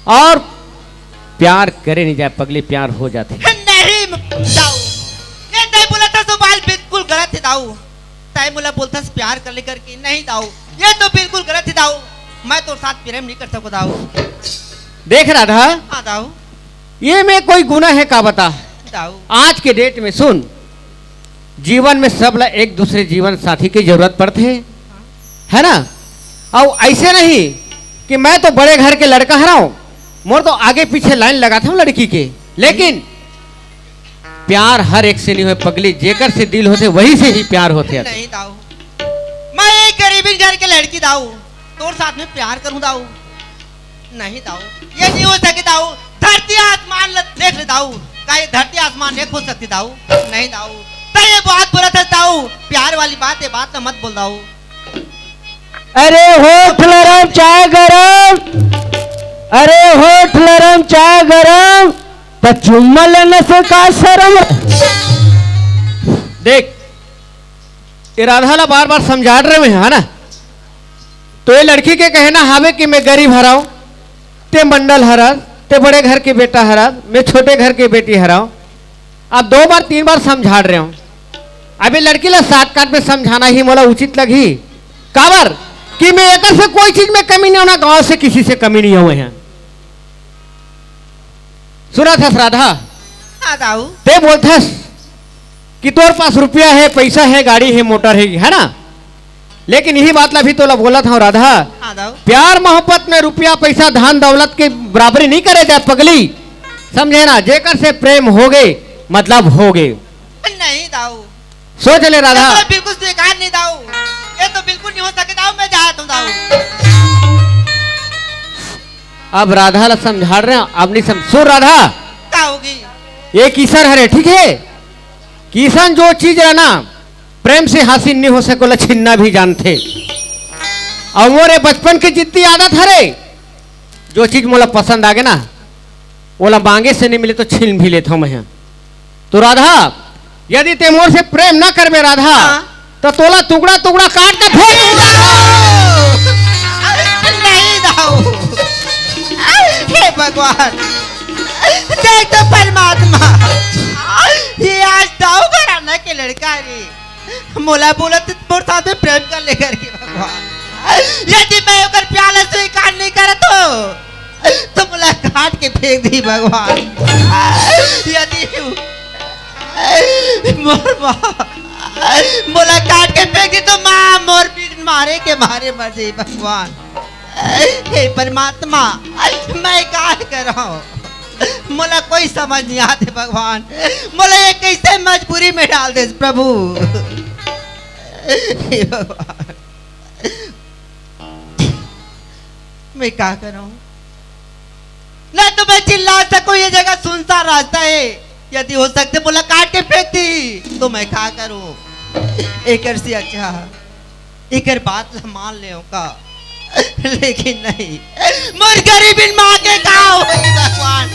अउ प्यार करे नहीं जाए पगली, प्यार हो जाथे। नहीं दाऊ, ये तैं बोलत हस तो बात बिल्कुल गलत हे दाऊ। तैं मोला बोलत हस प्यार कर ले करके, नहीं दाऊ, ये तो बिल्कुल गलत हे दाऊ। मैं तोर साथ प्रेम नहीं कर सकों दाऊ। देख राधा, हाँ दाऊ। ये में कोई गुना हे का बता? दाऊ। आज के date में सुन, जीवन में सब ला एक दूसरे जीवन साथी के जरूरत पड़थे, है ना? अउ अइसे नहीं कि मैं तो बड़े घर के लड़का हरंव, मोर तो आगे पीछे line लगाथंव लड़की के, लेकिन प्यार हर एक से नहीं होय पगली, जेकर से दिल होथे वही से ही प्यार होथे। नहीं दाऊ, मैं एक गरीबी घर के लड़की दाऊ, तोर साथ में प्यार करूं दाऊ? नहीं दाऊ, ये नहीं हो सके दाऊ। धरती आसमान ल-, देख ले दाऊ, का ये धरती आसमान एक हो सकथे दाऊ? नहीं दाऊ, तैं ये बात बोलत हस दाऊ, प्यार वाली बात, ये बात तो मत बोल दाऊ। अरे होठ लरम चाय गरम, अरे होठ लरम चाय गरम, त चुम्मा लेने से का शर्म? देख, ये राधा ला बार बार समझात रहेंव, है ना? तो ये लड़की के कहना हावे कि मैं गरीब हरंव, तैं मंडल हरस, तैं बड़े घर के बेटा हरस, मैं छोटे घर के बेटी हरंव। अब दो बार तीन बार समझात रहेंव। अब ये लड़की ला shortcut में समझाना ही मोला उचित लगही। काबर कि मैं एकर से कोई चीज में कमी नहीं हंव ना, गांव से किसी से कमी नहीं हंव। सुनत हस राधा? हाँ दाऊ। तैं बोलत हस कि तोर पास रुपया हे, पैसा हे, गाड़ी हे, मोटर हे, है ना? लेकिन इही बात ला भी तोला बोलत हंव राधा, हाँ दाऊ। प्यार मोहब्बत में रुपया पैसा धन दौलत के बराबरी नहीं करे जाए पगली, समझे ना? जेकर से प्रेम होगे, मतलब होगे। नहीं दाऊ। सोच ले राधा। ये तो बिल्कुल स्वीकार नहीं दाऊ, ये तो बिल्कुल नहीं हो सके दाऊ, मैं जात हंव दाऊ। अब राधा ला समझात रहेंव, अब नहीं समझ। सुन राधा, का होगे? ये किशन हरे, ठीक हे? किशन जो चीज हे ना, प्रेम से हासिल नहीं हो सके, ओला छीनना भी जानथे। अउ मोर ये बचपन के जिद्दी आदत हरे, जो चीज मोला पसंद आगे ना, ओला मांगे से नहीं मिले तो छीन भी लेथंव मैं। तो राधा, यदि तैं मोर से प्रेम न करबे राधा, हाँ। तो तोला टुकड़ा टुकड़ा काट के फेंक दूंगा। नहीं दाऊ, हे भगवान, देख तो परमात्मा, ये आज दाऊ घराना के लड़का रे, मोला बोलत मोर साथ में प्रेम कर ले करके भगवान। यदि मैं ओकर प्यार ला स्वीकार नहीं करत, फेंक दी भगवान। यदि मोर माँ मोला काट के फेंक दी तो माँ मोर बिन मारे के मारे मर जाई भगवान। हे परमात्मा, मैं का करहूँ? मोला कोई समझ नहीं आते भगवान, मोला ये कैसे मजबूरी में डाल दे प्रभु। हे भगवान, मैं का करहूँ? ना तो मैं चिल्ला सकूं, ये जगह सुनसान रास्ता है। यदि हो सकते मोला काट के फेंक दी तो मैं का करूं? एकर से अच्छा एकर बात ला मान ले का। लेकिन नहीं, मोर गरीबिन माँ के का होई भगवान?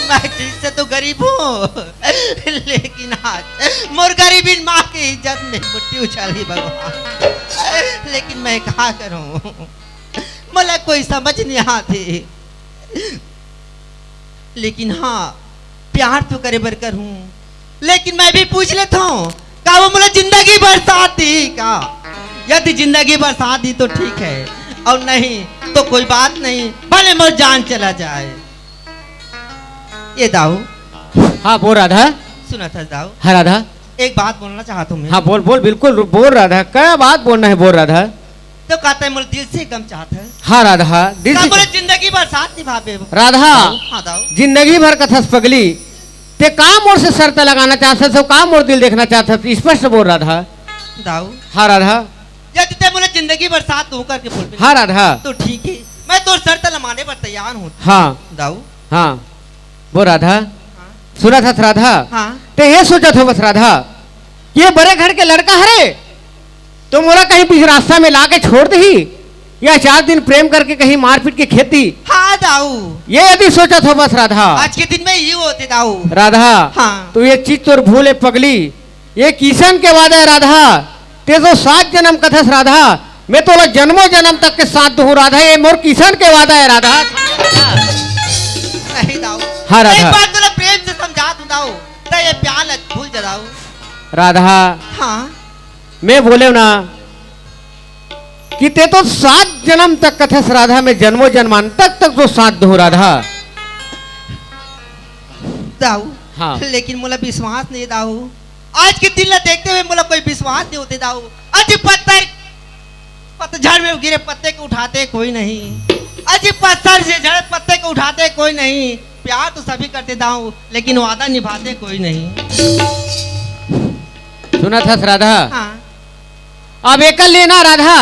मैं ठीक से तो गरीब हूँ, लेकिन आज मोर गरीबिन माँ के इज्जत में मुट्ठी उछाली भगवान। लेकिन मैं का करूं? मोला कोई समझ नहीं आते। लेकिन हाँ, प्यार तो करे बर करहूँ। लेकिन मैं भी पूछ लेता हूँ, का वो मोला जिंदगी भर साथ दी का? यदि जिंदगी भर साथ दी तो ठीक है, और नहीं तो कोई बात नहीं, भले मोर जान चला जाए। ये दाऊ। हाँ, बोल राधा। सुना था दाऊ। हाँ, राधा। एक बात बोलना चाहता हूँ मैं। हाँ, बोल, बोल, बिल्कुल, बोल राधा, क्या बात बोलना है, बोल राधा। तो कहता है, मोला दिल से एकदम चाहत है। हाँ, राधा, दिल का से बोले, जिंदगी भर साथ निभाबे। राधा, हाँ, दाऊ। जिंदगी भर कथस पगली, ते का मोर से शर्त लगाना चाहत हस, का मोर दिल देखना चाहत हस, स्पष्ट बोल राधा। दाऊ। हाँ, राधा। यदि ते मोला जिंदगी भर साथ दो करके बोल, हाँ, राधा। तो ठीक है, मैं तोर शर्त ला माने बर तैयार हूँ। हाँ। दाऊ। हाँ। बोल राधा। हाँ। सुनत हस राधा? हाँ। ते ये सोचत होबस राधा, ये बड़े घर के लड़का हरे, तो मोला कहीं बीच रास्ता में लाके छोड़ दही, या चार दिन प्रेम करके कहीं मारपीट के खेत दी। हाँ दाऊ। ये यदि सोचत होबस राधा। आज के दिन में ये होते दाऊ। राधा। हाँ। तो ये चीज तोर भूल हे पगली, ये किसन के वादा है राधा, ते तो सात जन्म कथस राधा, मैं तोला जन्मों जन्म तक के साथ दूँ राधा, ये मोर किसन के वादा है राधा। नहीं दाऊ। हाँ, राधा। एक बार तोला प्रेम से समझा दूँ दाऊ, त ये प्यार ला भूल जा दाऊ। राधा। हाँ। मैं बोले ना कि ते तो सात जन्म तक कथस राधा, मैं जन्मों जन्मांतर तक तो साथ दूँ राधा। दाऊ। हाँ। लेकिन मोला विश्वास नहीं दाऊ। आज के दिन ला देखते हुए मोला कोई विश्वास नहीं होते दाऊ। अजी पत्ते, पतझड़ में गिरे पत्ते को उठाते कोई नहीं। अजी पत्थर से झड़े पत्ते को उठाते कोई नहीं। प्यार तो सभी करते दाऊ, लेकिन वादा निभाते कोई नहीं। सुनत हस राधा? हाँ। अब एकर ले ना राधा,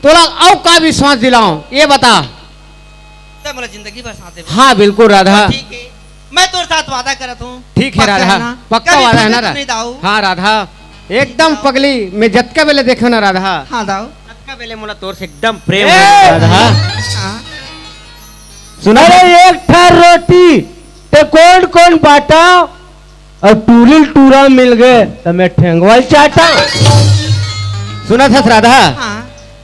तोला अउ का विश्वास दिलाऊं, ये बता। तैं मोला जिंदगी भर साथ देबे। हाँ, बिल्कुल राधा। ठीक है, मैं तोर साथ वादा करत हूँ। ठीक है पक्का राधा, है ना? पक्का कभी वादा है ना भूलबे तो राधा? नहीं दाऊ। हाँ राधा, एकदम दाऊ। पगली, मैं जतका बेले देखो ना राधा। हाँ दाऊ। जतका बेले मोला तोर से एकदम प्रेम ए! हो राधा। हाँ। सुना अरे एक ठार रोटी ते कोन कोन बांटा? अउ टूरी ल टूरा मिल गे त मैं ठेंगवा ल चाटा। सुनत हस राधा? हाँ।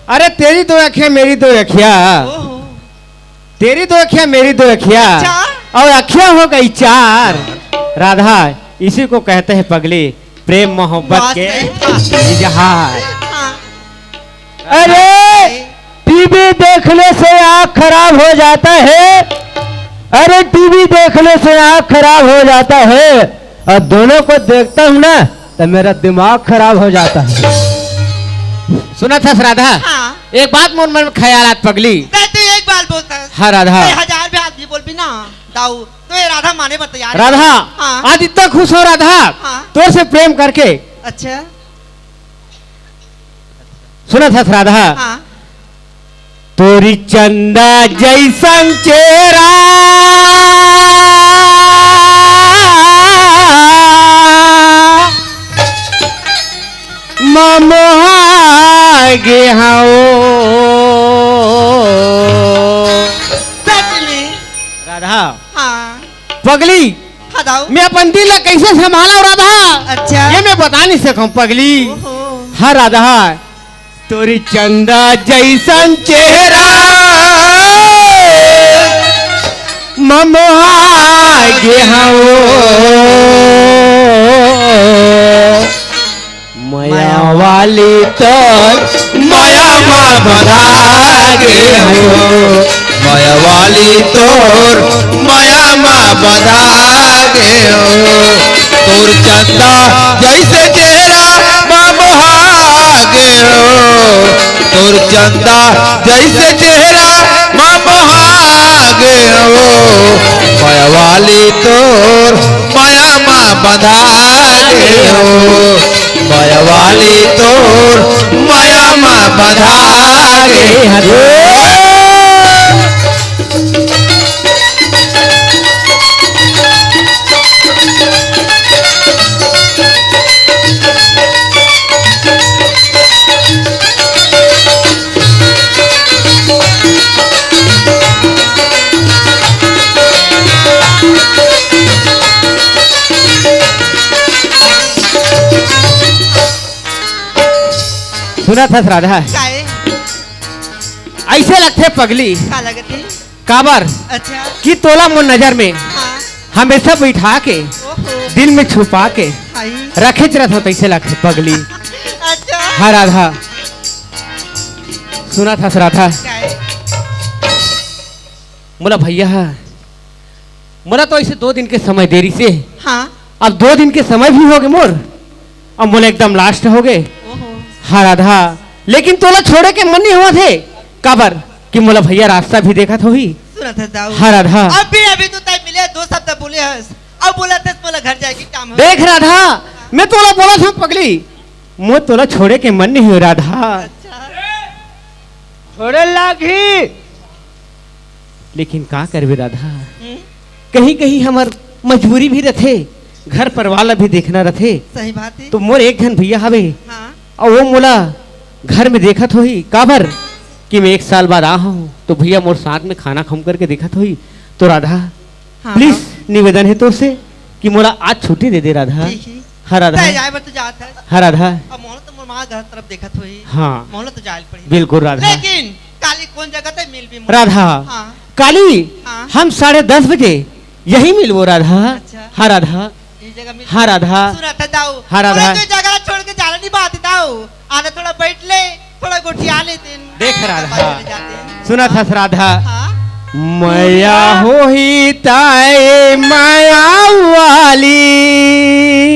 अरे तेरी दो अखियां मेरी दो अखियां, ओहो। तेरी दो अखियां मेरी दो अखियां, अच्छा। और अखियां हो गई चार। राधा, इसी को कहते हैं पगली, प्रेम मोहब्बत के इजहार। हाँ। अरे टीवी देखने से आँख खराब हो जाता है, अरे टीवी देखने से आँख खराब हो जाता है, और दोनों को देखता हूँ ना तो मेरा दिमाग खराब हो जाता है। सुनत हस राधा? हाँ। एक बात मोर मन में ख्याल आत पगली। तैं तो एक बार बोलता है। हाँ राधा। तैं हजार बार भी बोलबे ना दाऊ, तो ये राधा माने बर तैयार है। राधा, हाँ। आज इतना खुश हो राधा, हाँ। तोर से प्रेम करके। अच्छा। सुनत हस राधा? हाँ। तोरी चंदा जैसन चेहरा म मोहा गे हंव। सच में। राधा। हाँ। पगली, हाँ दाऊ। मैं अपन दिल ला कैसे संभालंव राधा? अच्छा। ये मैं बता नहीं सकंव पगली। ओहो। हाँ राधा, तोरी चंदा जैसन चेहरा म मोहा गे हंव। मया वाली तोर मया म बंधा गे हंव। मया वाली तोर मया मा बंधा गे हो, तोर चंदा जैसे चेहरा मा मोहा गे हो, तोर चंदा जैसे चेहरा मा मोहा गे हो, मया वाली तोर मया मा बंधा गे हो, मया वाली तोर मया मा बंधा गे हो। सुनत हस राधा? काहे? अइसे लगथे पगली। का लगथे? काबर? अच्छा। कि तोला मोर नजर में हाँ। हमेशा बैठा के, ओहो। दिल में छुपा के हाय। रखेच रथंव तइसे लगथे पगली। अच्छा। हाँ राधा, सुनत हस राधा? काहे? मोला भैया हा, मोला तो अइसे दो दिन के समय दे रिहिसे। हाँ। अब दो दिन के समय भी होगे मोर, अब मोला एकदम last होगे। ओहो। हाँ राधा, लेकिन तोला छोड़े के मन नइ होवत हे। काबर कि मोला भैया रास्ता भी देखत होही। सुनत हस दाऊ। हाँ राधा। अभी, अभी तो तैं मिले, दो शब्द बोले हस, अब बोलत हस मोला घर जाए के काम हे। देख राधा, मैं तोला बोलत हंव पगली, मोर तोला छोड़े के मन नइ हे राधा। अच्छा। छोड़े लागही। लेकिन का करबे राधा, हम्म। कहीं-कहीं हमर मजबूरी भी रथे, घर परिवार ला भी देखना रथे। सही बात हे। तो मोर एक झन भैया हवे, हाँ। अउ वो मोला घर में देखत होही, काबर कि मैं एक साल बाद आ हंव, तो भैया मोर साथ में खाना खम करके देखत होही। तो राधा, हाँ, please हाँ। निवेदन हे तोर से कि मोला आज छुट्टी दे दे राधा। ठीक हे। हाँ राधा। तैं जाए बर तो जात हस। हाँ राधा। अब मोला तो मोर माँ घर तरफ देखत होही। हाँ। मोला तो जाए ल पड़ही। बिल्कुल राधा। लेकिन काली कोन जगह तैं मिलबे मोला? राधा। हाँ। काली हाँ। हम साढ़े दस बजे यहीं मिलबो राधा। अच्छा। हाँ राधा। ये जगह मिल हाँ राधा। सुनत हस दाऊ। हाँ राधा। अरे तैं जगह छोड़ के जाना नइ बात दाऊ। आना थोड़ा बैठ ले, थोड़ा गोठिया लेतेन। देख राधा। बात ले जाते हैं। सुनत हस राधा? हाँ। मया होही त ए मया वाली।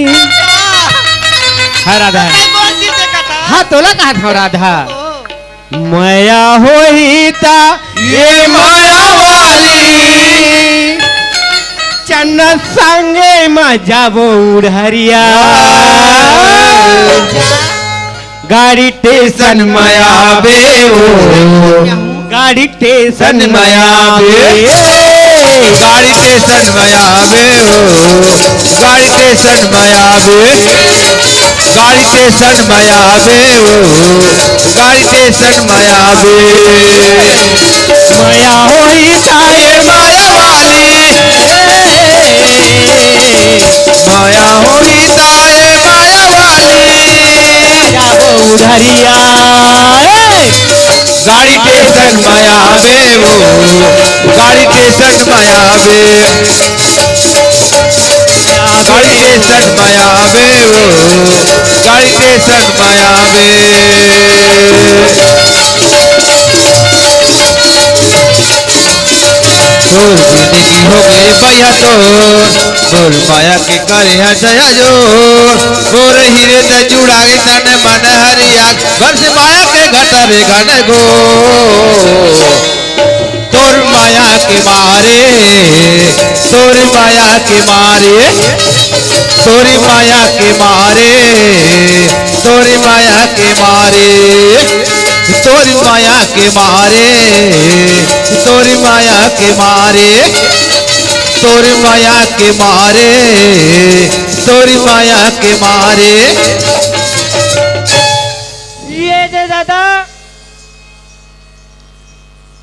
हाँ। हाँ राधा। तो कई बोल दी देखा था। हाँ, तोला कहत हंव राधा। ओ। मया होही त ए मया वाली, चन्ना संगे म जाबो उढ़रिया। गाड़ी टेसन म आबे ओ, गाड़ी टेसन म आबे, गाड़ी टेसन म आबे ओ, गाड़ी टेसन म आबे, गाड़ी टेसन म आबे ओ, गाड़ी टेसन म आबे। मया होही त ए मया वाली, मया होही त ए मया वाली, जाबो उढ़रिया। गाड़ी टेसन म आबे ओ, गाड़ी टेसन म आबे। गाड़ी टेसन म आबे ओ, गाड़ी टेसन म आबे। तोर बिनती होगे भैया तोर, बोल माया के करे ह दया जोर। गोर हीरे त जुड़ा गे तन मन हरिया, बरस माया के घटा रे घन घोर। तोर माया के मारे, तोर माया के मारे, तोर माया के मारे, तोर माया के मारे, तोर माया के मारे, तोर माया के मारे, तोर माया के मारे, तोर माया के मारे। ये दे दादा।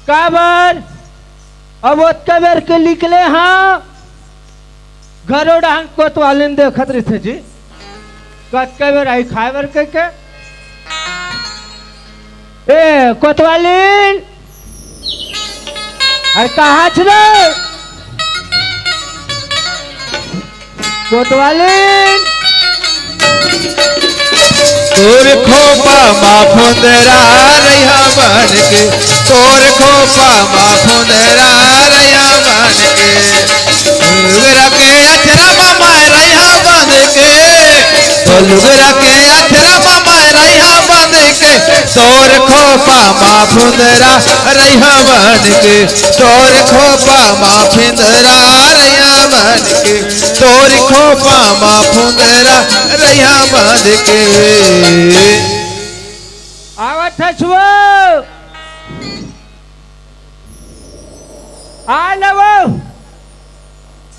काबर? अब ओतका बेर के निकले हंव, घरो डहन कोतवालिन देखत रहिथे जी। कतका बेर आही खाए बर कहिके। ए, कोतवालिन! अरे, कहाँ हस रे? कोतवालिन। तोर खोपा मा फोंदरा रहिहा बन के, तोर खोपा मा फुंदरा रहिहा बन के, लुगरा के अचरा मा मैं रहिहा बन के, तो लुगरा के अचरा मा मैं रहिहा बन के, तोर खोपा मा फुंदरा रहिहा बन के, तोर खोपा मा फुंदरा रहिहा बन के, तोर खोपा मा फुंदरा रहिहा बन के। आवत हस वो। आ न वो।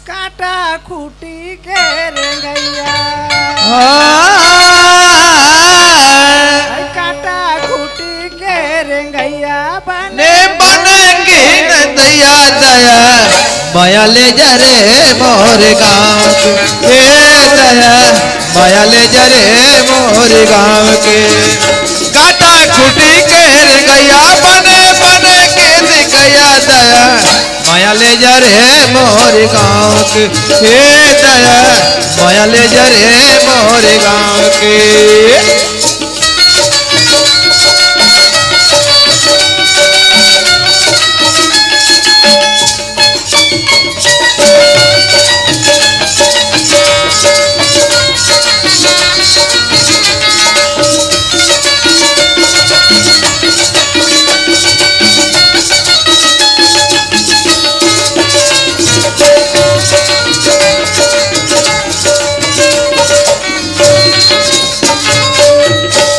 काटा खूटी के रेंगइया। हाँ। अरे काटा खूटी के रेंगइया बने। ने बने के न दया दया। मया ले जा रे मोर गाँव के, ए दया, मया ले जा रे मोर गाँव के। काटा खूटी के रेंगइया बने बने के रेंगइया दया, मया ले जा रे मोर गाँव के, ए दया, मया ले जा रे मोर गाँव के।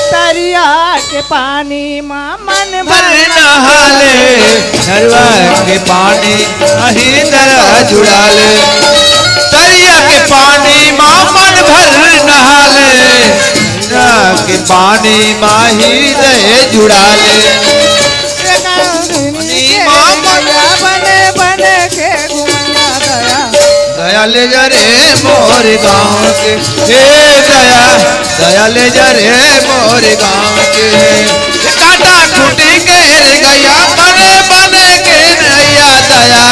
तरिया के पानी मा मन भर नहाले, नरवा के पानी अही दरा जुड़ाले। तरिया के पानी मा मन भर नहाले, नरवा के पानी मा ही दे जुड़ाले। बने बने के घुमैया दया। दया ले जा रे मोर गाँव के, हे दया, दया ले जा रे मोर गाँव के। काटा खूटी के रेंगइया, बने बने के नैया दया,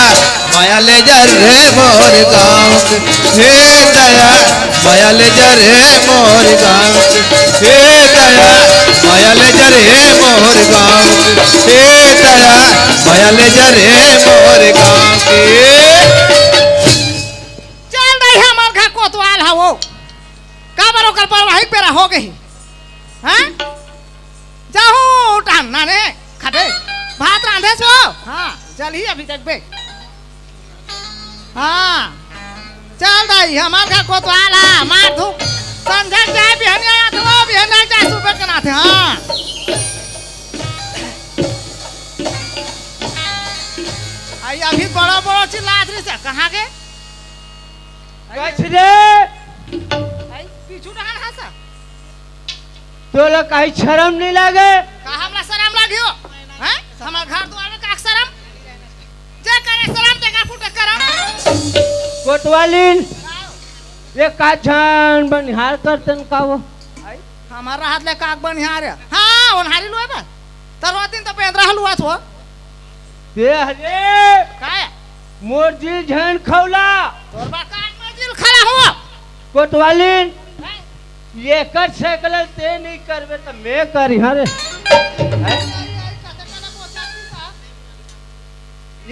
मया ले जा रे मोर गाँव के, हे दया, मया ले जा रे मोर गाँव के, हे दया, मया ले जा रे मोर गाँव के, हे दया, मया ले जा रे मोर गाँव के। चल दाई, हमर घर कोतवाल हवो, काबर ओकर बरवाही पेरा हो गई। हाँ? जाहूँ टहन ना ने, खबे, भात रांधे सो। हाँ, जल्ही अभी देखबे। हाँ, चल दाई, हमर घर कोतवाल हा, मार धूप। संझा के जाए, बिहनिया आथे, वो बिहनिया जाए, सुबह के नाथे, हाँ। आई अभी बड़ा बड़ा चिल्लात रही से, कहाँ गे? कछ रे। आई पीछू डहन हा सा। तोला काई शरम नहीं लागे? का हमला शरम लागियो? हैं? हमर घर दुआर में का शरम? जे करे शरम, ते का फुटे करम। कोतवालिन, ये का झन बनिहार करतन का वो? आई, हमर हाथ ले काक बनिहार है। हाँ, ओनहारी लुए बा। तरवा दिन तो पेंदरा हलुआ थो। ते हरे। काय? मोर जी झन खौला। तोर बा कान में जिल खला हो। कोतवालिन। हैं? एकर साइकिल ते नहीं करबे त मैं करिहां रे। हैं?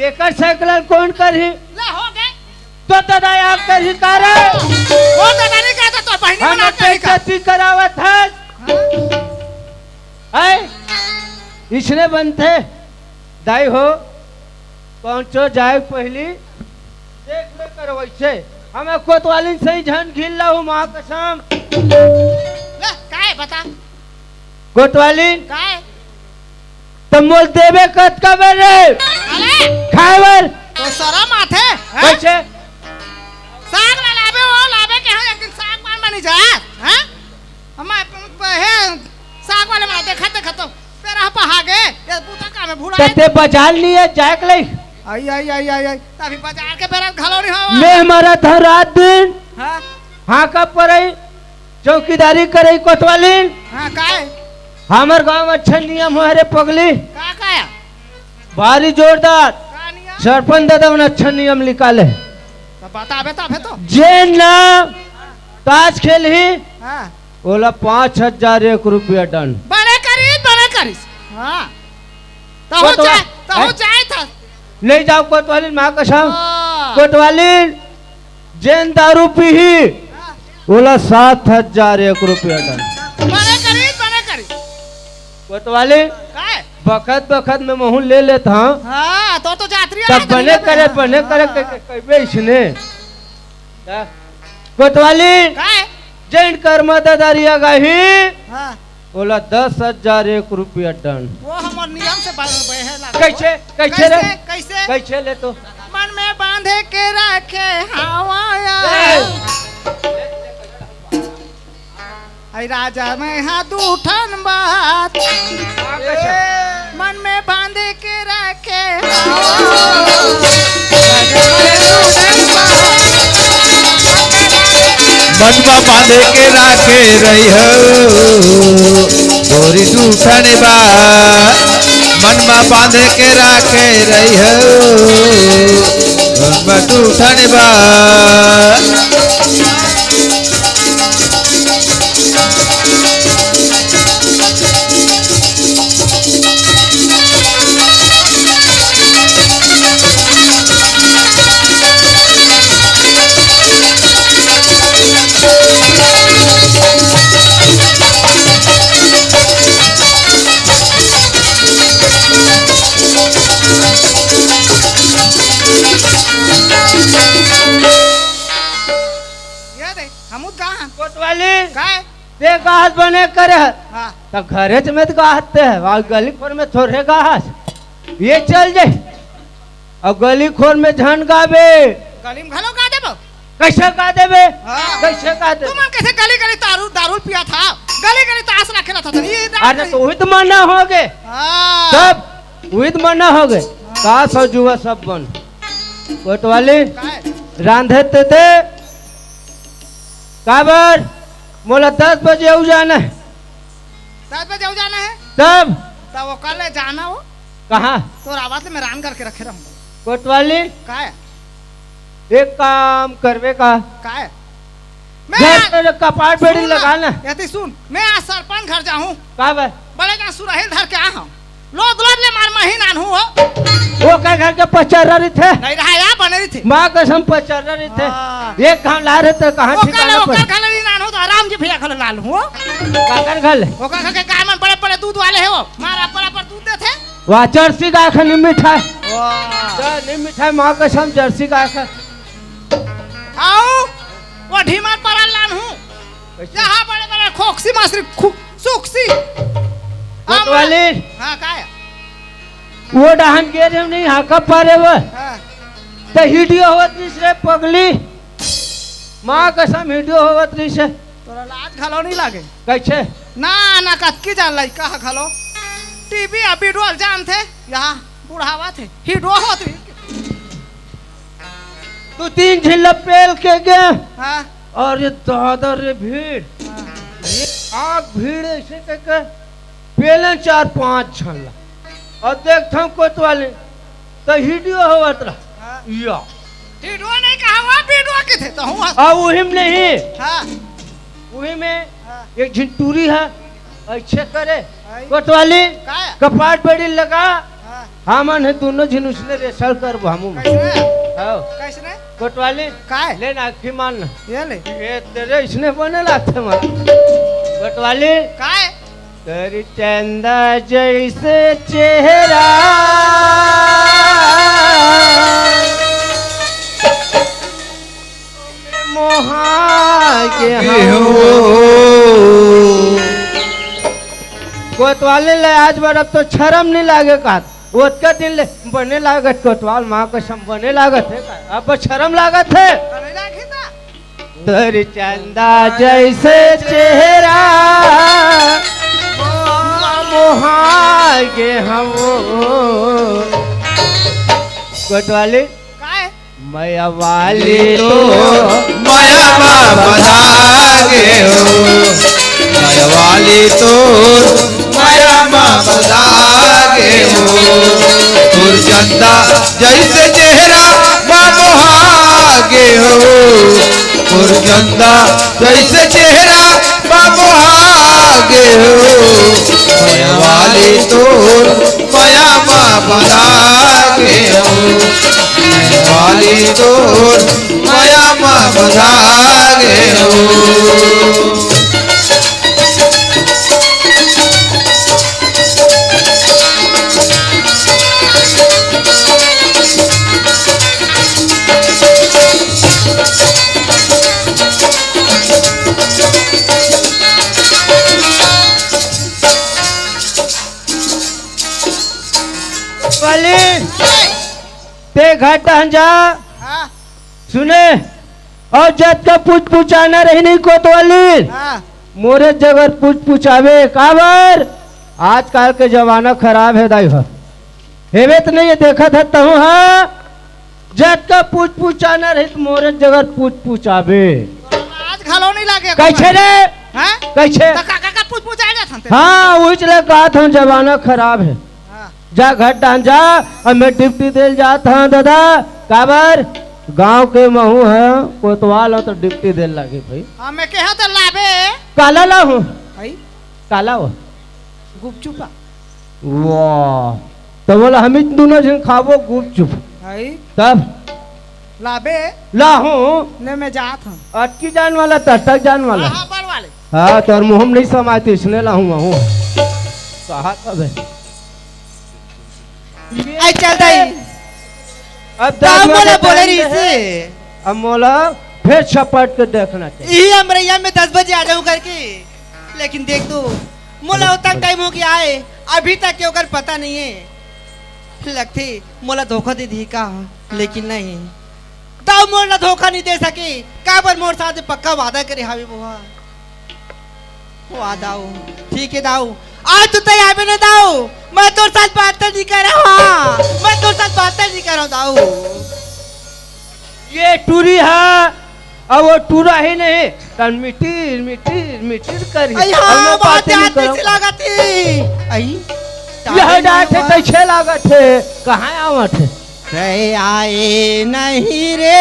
एकर साइकिल कोन करही? ला हो गे। तो दादा आप करही का रे? वो दादा नहीं कहता तो बहिनी हम बना करही का? बेइज्जती करावत हस। हाँ? हैं? इसने बनते। दाई हो, पहुंचो जाए पहली। देख ले कर वैसे। हमें कोतवालिन से ही झन घिन लाहू, माँ कसम। ले, काय बता? कोतवालिन। काय? त मोल देबे कतका बेर रे? अरे! खाए बर। तो शरम आथे, हैं? कैसे? साग ला लाबे, वो लाबे के हम एक दिन साग मान बनी जा, हैं? हम हे साग वाले मा देखत देखत तो पेरा पहा गे, ये बूता का में भुला त ते बाजार लिए जाए के लई। आई, आई, आई, आई, आई। तभी बाजार के बेरा घलो नहीं हो। मैं हमारा था रात दिन। हाँ। हाँ, कब पर आई? चौकीदारी करई कोतवालिन। हाँ, काय? हमर गांव अच्छा नियम हो रे पगली। का, काय? भारी जोरदार। का नियम? सरपंच दादा मन अच्छा नियम निकाले। तो बताबे तबे तो। जे ना ताश खेलही, हाँ। ओला पाँच हजार एक रुपया दंड। बने करिस, बने करिस। हाँ। तहूँ कोतवा-, जाए, तहूँ हैं? जाए था। ले जाओ कोतवाली, माँ कसम। हाँ। कोतवाली, जेन दारू पीही, हाँ। ओला सात हजार एक रुपया दन। बने करी, बने करी। कोतवाली, काय? बखत बखत में महूँ ले लेत हँव। हाँ, तो, तो जात्री तब आए बने दुनिया में। करे, हाँ, बने करे, हाँ, के, हाँ। के, कहिबे इसने। का? कोतवाली, काय? जेन कर्मा ददारिया गाही, हाँ। ओला दस हजार एक रुपया दन। वो हमर नियम से ब-, बहे लागल। कैसे? कैसे रे? कैसे? कैसे? कैसे ले तो? मन में बांधे के रखे हवा। ए! आई राजा मैं हा दू ठन बात। हाँ, कैसे? मन में बांधे के रखे हवा। मन मा बांधे के राखे रही हो, गोरी दू ठन बात। मन मा बांधे के राखे रही हो, मन मा दू ठन बात। ये दे, हमू त गा हन। कोतवाली। काय? ते गाहस बने करे हस। हाँ। त घरेच में त गाहस ते, अउ गली खोर में थोरे गाहस। ये चल जाही। अउ गली खोर में झन गाबे। गली में घलो गा देबो। कैसे गा देबे? हाँ। कैसे गा देबे? तुमन कैसे गली गली दारू, दारू पिया था? गली गली ताश ला खेला था, तो ये रात अरे, नहीं। तो वही तो मना हो गए। हाँ। तब वही तो मना हो गए। हाँ। ताश अउ जुआ सब बंद। कोतवाली, काय? रांधे ते दे। काबर? मोला दस बजे अउ जाना हे। दस बजे अउ जाना हे? तब? तब ओकर ले जाना हो। कहाँ? तोर आवाज ले मैं रांध करके रखे रहूँ। कोतवाली? काय? एक काम करबे का? काय? मैं घर आज, में कपाट बेड़ी सुन ना, लगा ना। एती सुन, मैं आज सरपंच घर जाहूँ। काबर? बड़े जान सुरहिल धर के आ हूँ। लोद लोद ले मार मही नानहूँ हो। ओकर घर के पचर्रा रहिथे। नहीं रहा यार, बने रहिथे। माँ कसम पचर्रा रहिथे। हाँ। एक घाव ला रहे तो कहाँ ओकर ठिकाना ले, पर? ओकर घर ले नानहूँ तो राम जी भैया घर लाल हूँ। काकर घर ले? ओकर घर के गाय मन बड़े बड़े दूध वाले हे वो। मार अब्बड़ अब्बड़ दूध देथे। वाह, जर्सी गाय खा नहीं मिठाई। वाह। जा, नहीं मिठाई, माँ कसम जर्सी गाय खा। आओ, वो ढीमर परल लानहूँ। कैसे? यहाँ बड़े बड़े खोकसी मासरी खु-, सुकसी। कोतवाली। हाँ, काय? वो डहन गे रहे नहीं, हाँ, कब पारे वो? हाँ। तो हिडियो होवत रहिस रे पगली। माँ कसम हिडियो होवत रहिस हे। तोला लाज घलो नहीं लागे। कैसे? ना, ना, कतकी जान लइका ह घलो। टीवी अउ वीडियो जानथे, यहाँ बुढ़ावा थे। हिडियो होवत रहिस। तू तीन झिन ला पेल के गे। हाँ। अउ ये दादा रे भीड़। हाँ। ये आग भीड़ ऐसे कह के पेलन चार पांच झन ला। अउ देखथंव कोतवाली, त हिडियो होवत रहा। हाँ। या। हिडियो नहीं कहा, वो वीडियो के थे, तो हूँ हंस- अउ उहिम नहीं। हाँ। उही में हाँ। एक झिन टूरी हे, ऐसे करे। हाँ। कोतवाली, काय? कपाट बेड़ी लगा। हाँ। हमन हे दोनों झिन उसने रेसल करबो हमू। कैसने? हाँ। कैसने? कोतवाली, काय? ले ना, आँखी मार ना। ये ले। ये तेरे इसने बने लागथे मन। कोतवाली। काय? तोर चंदा जैसे चेहरा मोहा के हो। कोतवाली ले आज बर अब तो शरम नहीं लागे का। ओतका दिन ले बने लागत कोतवाल, माँ कसम बने लागत हे का? अब शरम लागत हे। तोर चंदा जैसे चेहरा मोहा गे हवो। कोतवाली। काय? मया वाली तो मया मा बंधा गे हो। मया वाली तो मया मा बंधा गे हो। तोर चंदा जैसे चेहरा मा मोहा गे हो। तोर चंदा जैसे चेहरा मा मोहा गे हो, मया वाली तोर मया मा बंधा गे हो, मया वाली तोर मया मा बंधा गे हो। वाली, ते घर टहन जा। हाँ। सुने, अउ जतका पुचपुचाना रही नहीं कोतवाली, हाँ। मोरे जगह पुचपुचाबे। काबर? आजकल के जमाना खराब हे दाई हो। हेबे त नहीं, ये देखत हे तहूँ, हाँ? जतका पुचपुचाना रही त मोरे जगह पुचपुचाबे। आज घलो नहीं लागे कइसे रे? हाँ? कइसे? त का, का, का पुचपुचाए जात हन ते? हाँ, उहिच ले कहत हँव, जमाना खराब हे। हाँ। जा घर टहन जा, अब मैं ड्यूटी देल जात हँव दादा। काबर? गाँव के महूँ ह, कोतवाल हँव त ड्यूटी देल लागे भाई। हाँ, मैं केहा त लाबे। काला लाहूँ? भाई। काला हो? गुपचुपा। वाह, त बोला हम ही दूनों झन खाबो गुपचुप। भाई। तब? लाबे। लाहूँ। ले मैं जात हँव। अटकी जान वाला, टटक जान वाला। हाँ, हाँ, बड़ वाले। हाँ, तोर मुँह में नहीं समाय त इसने लाहूँ महूँ। कहा कबे? आई चल दाई। अब तब दाई मोला बोले रहिसे। अब मोला फिर छपट के देखना चाहिए। इही अमरैया में दस बजे आ जाऊं करके, लेकिन देख तो मोला उतना टाइम हो गया है, अभी तक के ओकर पता नहीं है। लगथे मोला धोखा दे दिही का, लेकिन नहीं, दाऊ मोर ला धोखा नहीं दे सके। काबर मोर साथ पक्का वादा करे हावे वो हा। वाह दाऊ, ठीक है दाऊ, आज तो तैं आबे ना दाऊ, मैं तोर साथ बात नहीं कर रहा, मैं तोर साथ बात नहीं कर रहा दाऊ। ये टूरी हा, अब वो टूरा ही नहीं, तन मिटिर मिटिर मिटिर करी। आई हाँ, अब मैं बात बात नहीं याद करूँ। कैसे लागत है? आई, यह टाइम डांट है, नहीं हुआ। कैसे लागत है, कहाँ आवत है? तैं आए नहीं रे।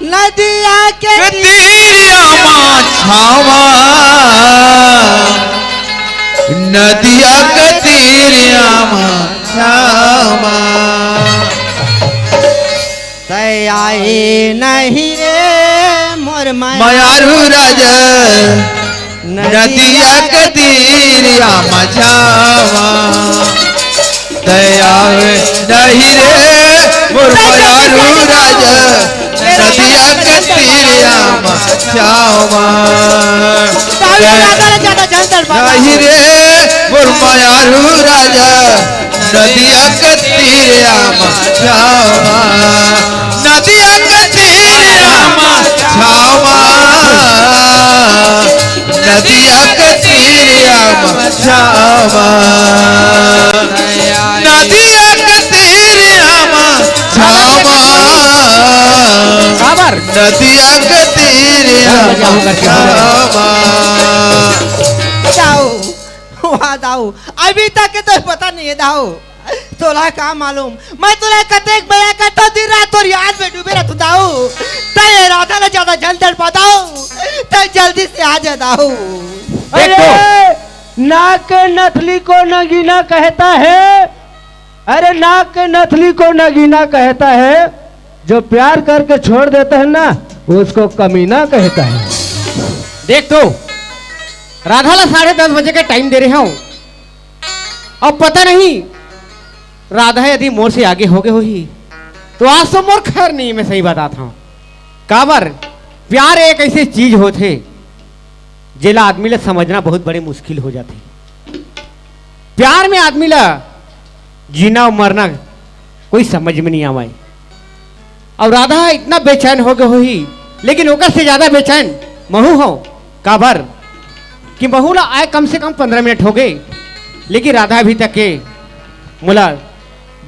नदिया के तीरिया मा छावा, नदिया के तीरिया मा छावा। तैं आए नहीं रे मोर मयारू राजा, नदिया के तीरिया मा छावा। तैं आए नहीं रे मोर मयारू राजा, नदिया के तीरिया मा छावा। नहीं रे मोर मयारू राजा, नदिया के तीरिया मा छावा, नदिया के तीरिया मा छावा, नदिया के तीरिया मा छावा, नदिया के तीरिया मा छावा, काबर? नदिया के तीरिया मा छावा। दाऊ, वाह दाऊ, अभी तक के तो पता नहीं है दाऊ। तोला का मालूम, मैं तोला कतेक मया करता हूँ, दिन रात तोर याद में डूबे रहता हूँ दाऊ। तैं ये राधा ला ज्यादा जल्द तड़पा दाऊ, तैं जल्दी से आ जा दाऊ। अरे, नाक के नथली को नगीना कहता है, अरे नाक के नथली को नगीना कहता है, जो प्यार करके छोड़ देता है ना, उसको कमीना कहता है। देख तो, राधा ला साढ़े दस बजे के टाइम दे रहे हूँ, अब पता नहीं राधा यदि मोर से आगे हो गए होही, तो आज तो मोर खैर नहीं, मैं सही बताता हूँ। काबर, प्यार एक ऐसे चीज होथे, जेला आदमी ला समझना बहुत बड़े मुश्किल हो जाथे। प्यार में आदमी ला जीना अउ मरना कोई समझ में नहीं आवय। अउ राधा इतना बेचैन हो गए होही, लेकिन ओकर से ज्यादा बेचैन महू हूँ। काबर कि महू ला आए कम से कम पंद्रह मिनट हो गए, लेकिन राधा अभी तक के मोला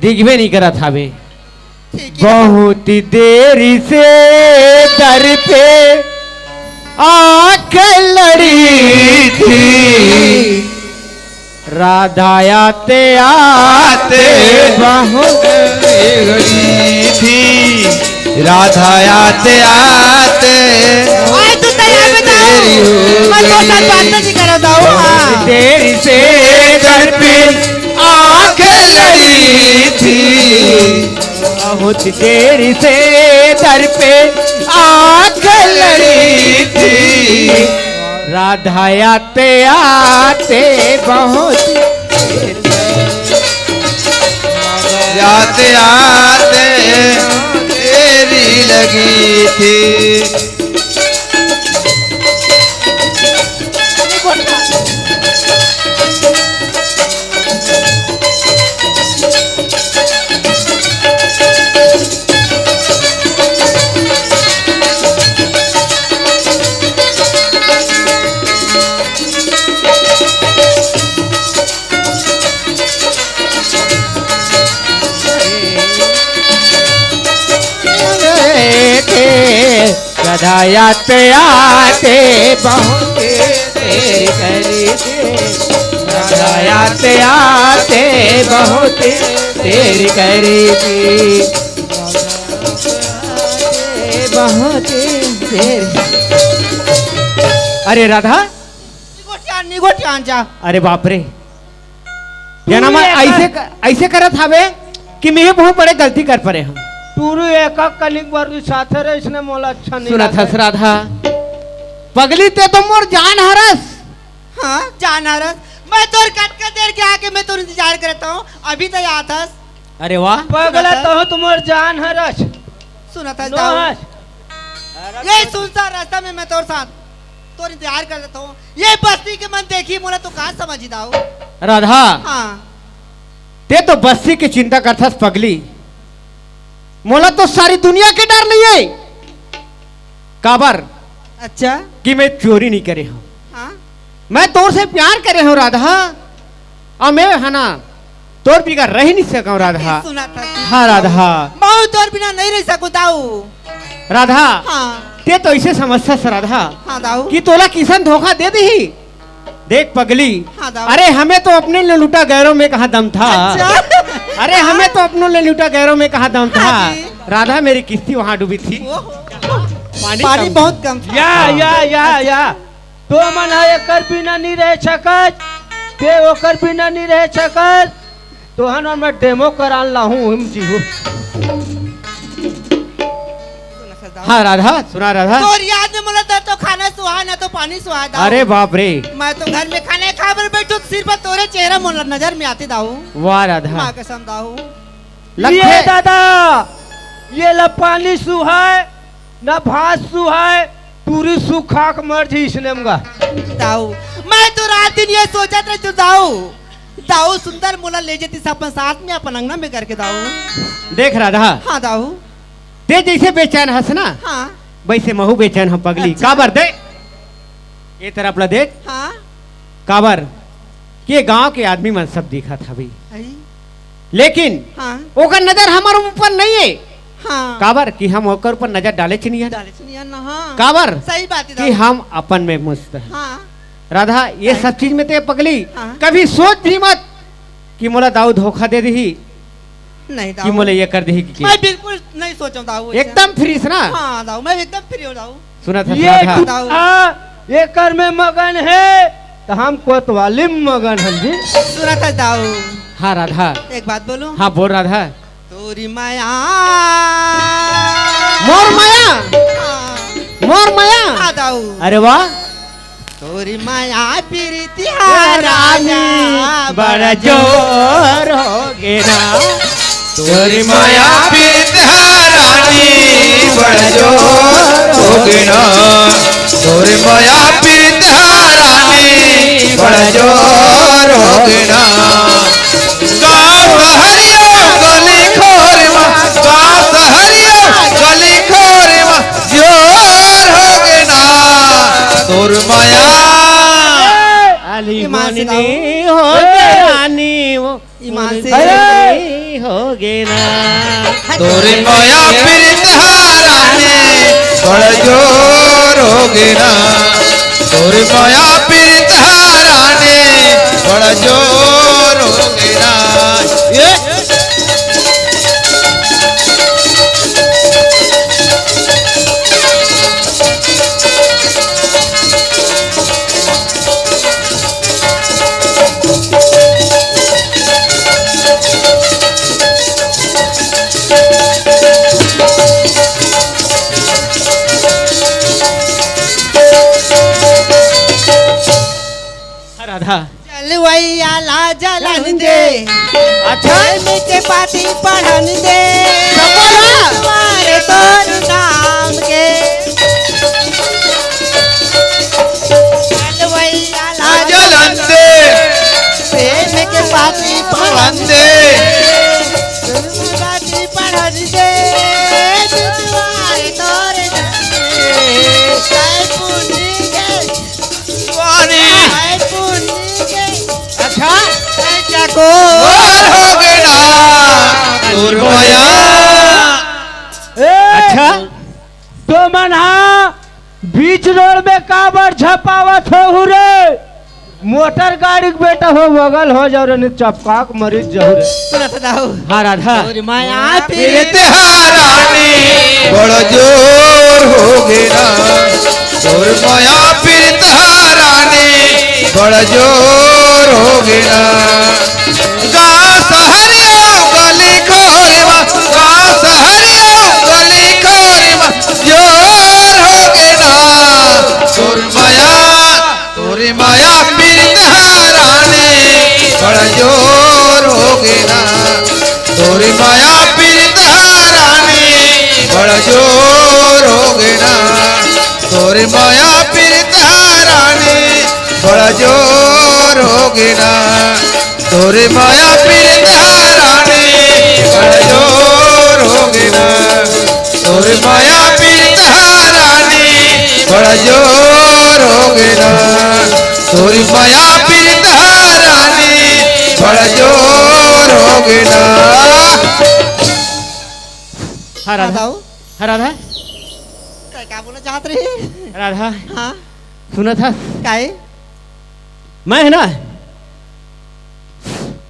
दिखबे नहीं करत हावे। बहुत देरी से दर पे आके लड़ी थी, राधा आते आते बहुत घड़ी थी, राधा आते आते आज तो तैयार में जाओ। तेरी हो मैं तो गई। साथ बात नहीं करा दाऊ, हाँ। बहुत देर से दर पे आंखें लड़ी थी। बहुत देर से दर पे आंखें लड़ी थी। राधा आते आते बहुत आते आते तेरी लगी थी। राधा आते आते बहुत देर करी थी। राधा आते आते बहुत देर करी थी। बहुत देर। अरे राधा। निगोटियान, निगोटियान जा। अरे बाप रे। टूरू जना मैं एकर ऐसे क-, ऐसे करत हावे कि मैं बहुत बड़े गलती कर परे हूँ। टूरू एका कलिक बर साथे रहे, इसने मोला अच्छा नहीं सुनत लगा। हस राधा, पगली ते तो मोर जान हरस। हाँ, जान हरस। मैं तोर कतका देर के आके मैं तोर इंतजार करता हूँ, अभी तो आत हस। अरे वाह। पगला सुनत हस? तो तुम्हार जान हरस। सुनत हस नो दाऊ। हस। ये सुनसान रास्ता में मैं तोर साथ तोर इंतजार कर लेता हूँ। ये बस्ती के मन देखी मोला तो का समझी दाऊ? राधा। हाँ। ते तो बस्ती के चिंता करथस पगली, मोला तो सारी दुनिया के डर नहीं है। काबर? अच्छा। कि मैं चोरी नहीं करे हूँ। हाँ। मैं तोर से प्यार करे हूँ राधा। अउ मैं ह ना तोर बिगर रह नहीं सकंव राधा। सुना था। हाँ राधा। मैं तोर बिना नहीं रह सकूं दाऊ। राधा। हाँ। ते तो ऐसे समझथस राधा। हाँ दाऊ। कि तोला किसन धोखा दे दिही। देख पगली। हाँ दाऊ। अरे हमें तो अपने ले लूटा गैरों में कहाँ दम था। अच्छा। अरे हमें तो अपनों ले लूटा गैरों में कहाँ दम था। हाँ जी। राधा मेरी किस्ती वहाँ डूबी थी। ओहो। पानी पानी कम बहुत था। कम था। या, या, या, या। तो मन ह एकर बिना नहीं रह सकत, ते ओकर बिना नहीं रह सकत। तोहन और मैं डेमो करान लाहूं, हिम जी हो। हाँ राधा, सुना राधा। तोर याद में मोला तो खाना सुहा, ना तो पानी सुहा दाऊ। अरे बाप रे। मैं तो घर में खाना खा बर बैठो, सिर्फ तोरे चेहरा मोला नजर में आते दाऊ। वाह राधा। माँ कसम दाऊ। ये दादा, ये ला पानी सुहाय, ना भात सुहाय, टूरी सुखा के मर जी इसने मगा। दाऊ, मैं तो रात दिन ये सोचत रहती हूँ, दाऊ, दाऊ सुंदर मोला ले जेती अपन साथ में, अपन अंगना में करके दाऊ। देख राधा। हाँ दाऊ। ते जैसे बेचैन हस ना, हाँ। वैसे महू बेचैन हम पगली। अच्छा। काबर दे? ये तरफ ला देख। हाँ। काबर? कि ये गांव के आदमी मन सब दिखत हवे। आई। लेकिन हाँ। ओकर नजर हमर ऊपर नहीं है। हाँ। काबर? कि हम ओकर ऊपर नजर डाले च नहीं है। डाले च नहीं है ना, हाँ। काबर? सही बात है कि दाऊ। हम अपन में मस्त हैं। हाँ। राधा, ये हाँ। सब चीज में ते पगली हाँ। कभी सोच भी मत कि मोला दाऊ धोखा दे दिही। नहीं कि दाऊ। मोला ये कर दिही कि मैं बिल्कुल नहीं सोचूं दाऊ ऐसे। एकदम फ्री से ना? हाँ दाऊ, मैं एकदम फ्री हूँ दाऊ। सुनत हस ये राधा? टूटा एकर में मगन है, तो हम कोतवाली में मगन हन जी। सुनत हस दाऊ? हाँ राधा। एक बात बोलूं? हाँ बोल राधा। तोरी माया। मोर माया? हाँ। मोर माया? हाँ दाऊ। अरे वाह। तोरी माया प्रीतिया रानी बड़ा जोर हो गे ना। तोरी माया प्रीतिया रानी बड़ा जोर हो गे ना। तोरी माया प्रीतिया रानी बड़ा जोर हो गे ना। गाँव हरिया गली खोर मा, गाँव हरिया गली खोर मा, जोर हो गे ना तोर माया। अली ईमान से मोननी गाओ। हो गे रानी वो, ईमान से। मोननी हो गे ना। तोर माया प्रीत हारा ने बड़ जोर हो गे ना। तोर माया प्रीत हारा ने बड़ जोर हो गे ना। ये। राधा। चलवैया ला जलन दे। अच्छा। प्रेम के पाती पढ़न दे। सफला। तुम्हारे तोर नाम के। चलवैया ला जलन दे। प्रेम के पाती पढ़न दे। पाती पढ़न दे। तुम्हारे तोर नाम के। जय पुण्य के। वाणी। जय पुण्य के। अच्छा। जय चकोर। और हो गे ना। तोर मया। ए, अच्छा। तो मन हा बीच रोड में काबर झपावत हो रे? मोटर गाड़ी के बेटा हो, बगल हो जाओ रे, नहीं चपका के मरीज जाओ रे। सुनत दाऊ। हाँ राधा। तोर मया पीरित पीरित हा रानी, बड़ा जोर हो गे ना। तोर मया पीरित हा रानी, बड़ा जोर हो गे ना। गाँव सहरिया गली खोरी मा, गाँव सहरिया गली खोरी मा, जोर हो गे ना। तोर मया तोरी मया पीरित हा रानी, बड़ा जोर हो गे ना। तोरी मया पीरित हा रानी, बड़ा जोर हो गे ना। तोरी मया पीरित हा रानी, बड़ा जोर हो गे ना। तोरी मया पीरित हा रानी, बड़ा जोर हो गे ना। तोरी मया पीरित हा रानी, बड़ा जोर हो गे ना। तोरी मया पीरित हा रानी, बड़ा जोर हो गे ना। हाँ, राधा। बताओ। हाँ, राधा। का, का बोलना चाहत रहे? राधा। हाँ। सुनत हस? काहे? मैं है ना,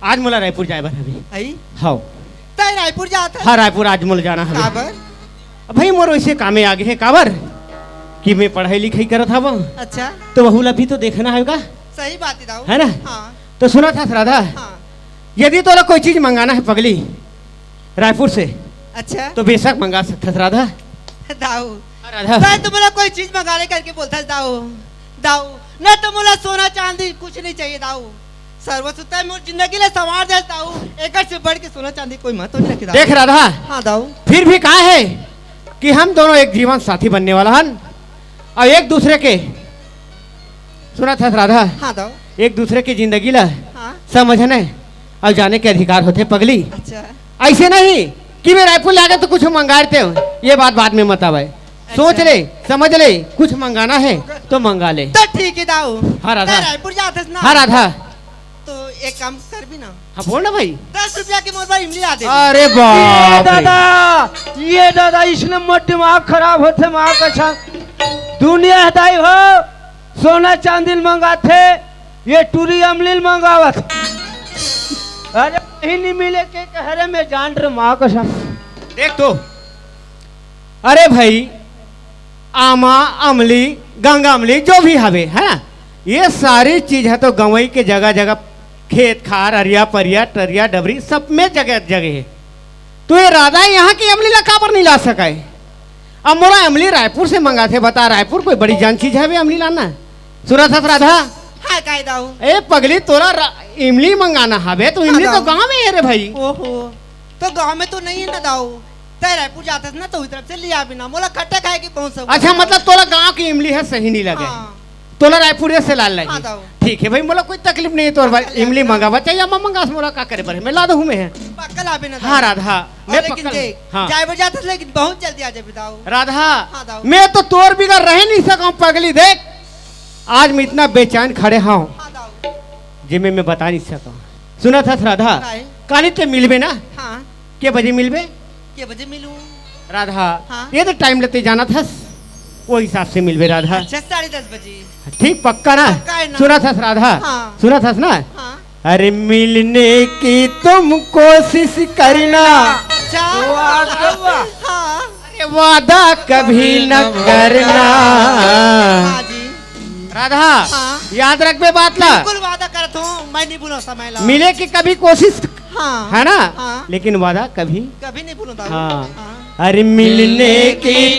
आज मोला रायपुर जाए बर हवे। आई? हव। तै रायपुर जात हस? हाँ, रायपुर आज मोला जाना हवे। काबर? अब भाई, मोर वैसे कामे आगे हे, काबर कि मैं पढ़ाई लिखाई करत हवं। अच्छा। तो वहू ला भी तो देखना हे का? सही बात हे दाऊ। है ना? हाँ। तो सुनत हस राधा, हाँ। यदि तोला कोई चीज मंगाना हे पगली, रायपुर से, अच्छा। तो बेशक मंगा सकथस राधा। दाऊ। हाँ, राधा। तै तो मोला कोई चीज मंगा ले करके बोलथस दाऊ। दाऊ, न तो मोला सोना चांदी कुछ नहीं चाहिए दाऊ। सर्वस्व तै मोर जिंदगी ला संवार दे दाऊ। एकर से बढ़ के सोना चांदी कोई महत्व नहीं रखे दाऊ। देख राधा, हाँ दाऊ। फिर भी का हे कि हम दोनों एक जीवन साथी बनने वाला हन और एक दूसरे के, सुनत हस राधा? हाँ दाऊ। एक दूसरे के जिंदगी ला हाँ। समझने और जाने के अधिकार होथे पगली। अच्छा। ऐसे नहीं कि मैं रायपुर ले आगे तो कुछ मंगा लेते हूँ, ये बात बाद में मत आवे। अच्छा। सोच ले, समझ ले, कुछ मंगाना हे तो मंगा ले। तो ठीक हे दाऊ। हाँ, राधा। तै रायपुर जात हस ना? हाँ, राधा। तो एक काम करबे ना। हाँ, बोल ना भाई। दस रुपया के मोर बर इमली ला दे। अरे बाप रे। दादा, ये दादा, इसने मोर दिमाग खराब होथे, माँ कसम। दुनिया हे दाई हो, सोना चांदी ल मंगाथे, ये टूरी अमली ल मंगावत। अरे, कहीं नहीं मिले के कह रहे, मैं जान रहे, माँ कसम। देख तो, अरे भाई, आमा, अमली, गंगा अमली, जो भी हवे, है ना, ये सारी चीज हे तो गंवई के जगह जगह, खेत खार, अरिया परिया, टरिया डबरी, सब में जगह जगह हे। तो ये राधा यहाँ की अमली ला काबर नहीं ला सकाय? अब मोला अमली रायपुर से मंगाथे, बता, रायपुर कोई बड़ी जान चीज हवे अमली लाना? सुनत हस राधा? हाँ, काय दाऊ? ए पगली, तोला रा-, इमली मंगाना हवे तो हाँ, इमली तो दाऊ। गाँव में हे रे भाई। ओहो, तो गाँव में तो नहीं हे ना दाऊ। तै रायपुर जात हस ना, तो उही तरफ से लिया बिना। मोला खट्टा खाए के बहुत शौक अच्छा, हे। मतलब तोला गाँव की इमली हे, सही नहीं लगे। हाँ। तोला रायपुर से लान लगी। हाँ, दाऊ। ठीक हे भाई, मोला कोई तकलीफ नहीं हे तोर बर। इमली मंगावा चाहे अमा मंगास, मोला का करे बर हे, मैं ला दूँ मैं। पक्का लाबे ना हाँ, दाऊ। राधा, और मैं लेकिन पक्का देख, हाँ। जाए बर जात हस, लेकिन बहुत जल्दी आ जाबे दाऊ। राधा, हाँ, दाऊ। मैं तो तोर बिगर रह नहीं सकूँ पगली। देख, आज मैं इतना बेचैन खड़े हूँ, हाँ, दाऊ। जे मैं, मैं बता नहीं सकूँ। सुनत हस राधा, काहे? काली ते मिलबे ना? हाँ। के बजे मिलबे? के बजे मिलूं? राधा, हाँ। ये तो टाइम लेते जानत हस, वो हिसाब से मिलबे राधा। अच्छा, साढ़े दस बजे। ठीक, पक्का ना? पक्का है ना? सुनत हस राधा? हाँ। सुनत हस ना? हाँ। अरे मिलने की तुम कोशिश करना। अच्छा। वाह, वाह। हाँ। अरे वादा कभी न करना। हाँ जी। राधा, हाँ। याद रखबे बात ला। बिल्कुल वादा करत हूँ, मैं नहीं भूलूँ समय ला। मिले की कभी कोशिश, हाँ। है ना? हाँ। लेकिन वादा कभी, कभी नहीं भूलूँ दाऊ। हाँ। हाँ। अरे मिलने की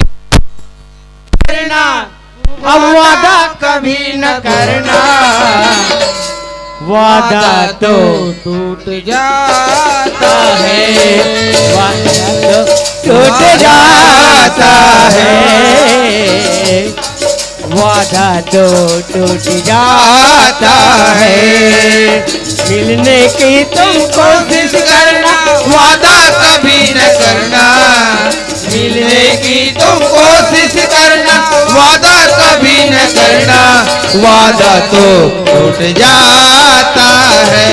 करना, अब वादा कभी न करना। वादा तो टूट जाता है, वादा तो टूट जाता है, वादा तो टूट जाता है। मिलने की तुम कोशिश करना, वादा कभी न करना। मिलने की तुम कोशिश करना, वादा कभी न करना। वादा तो टूट जाता है,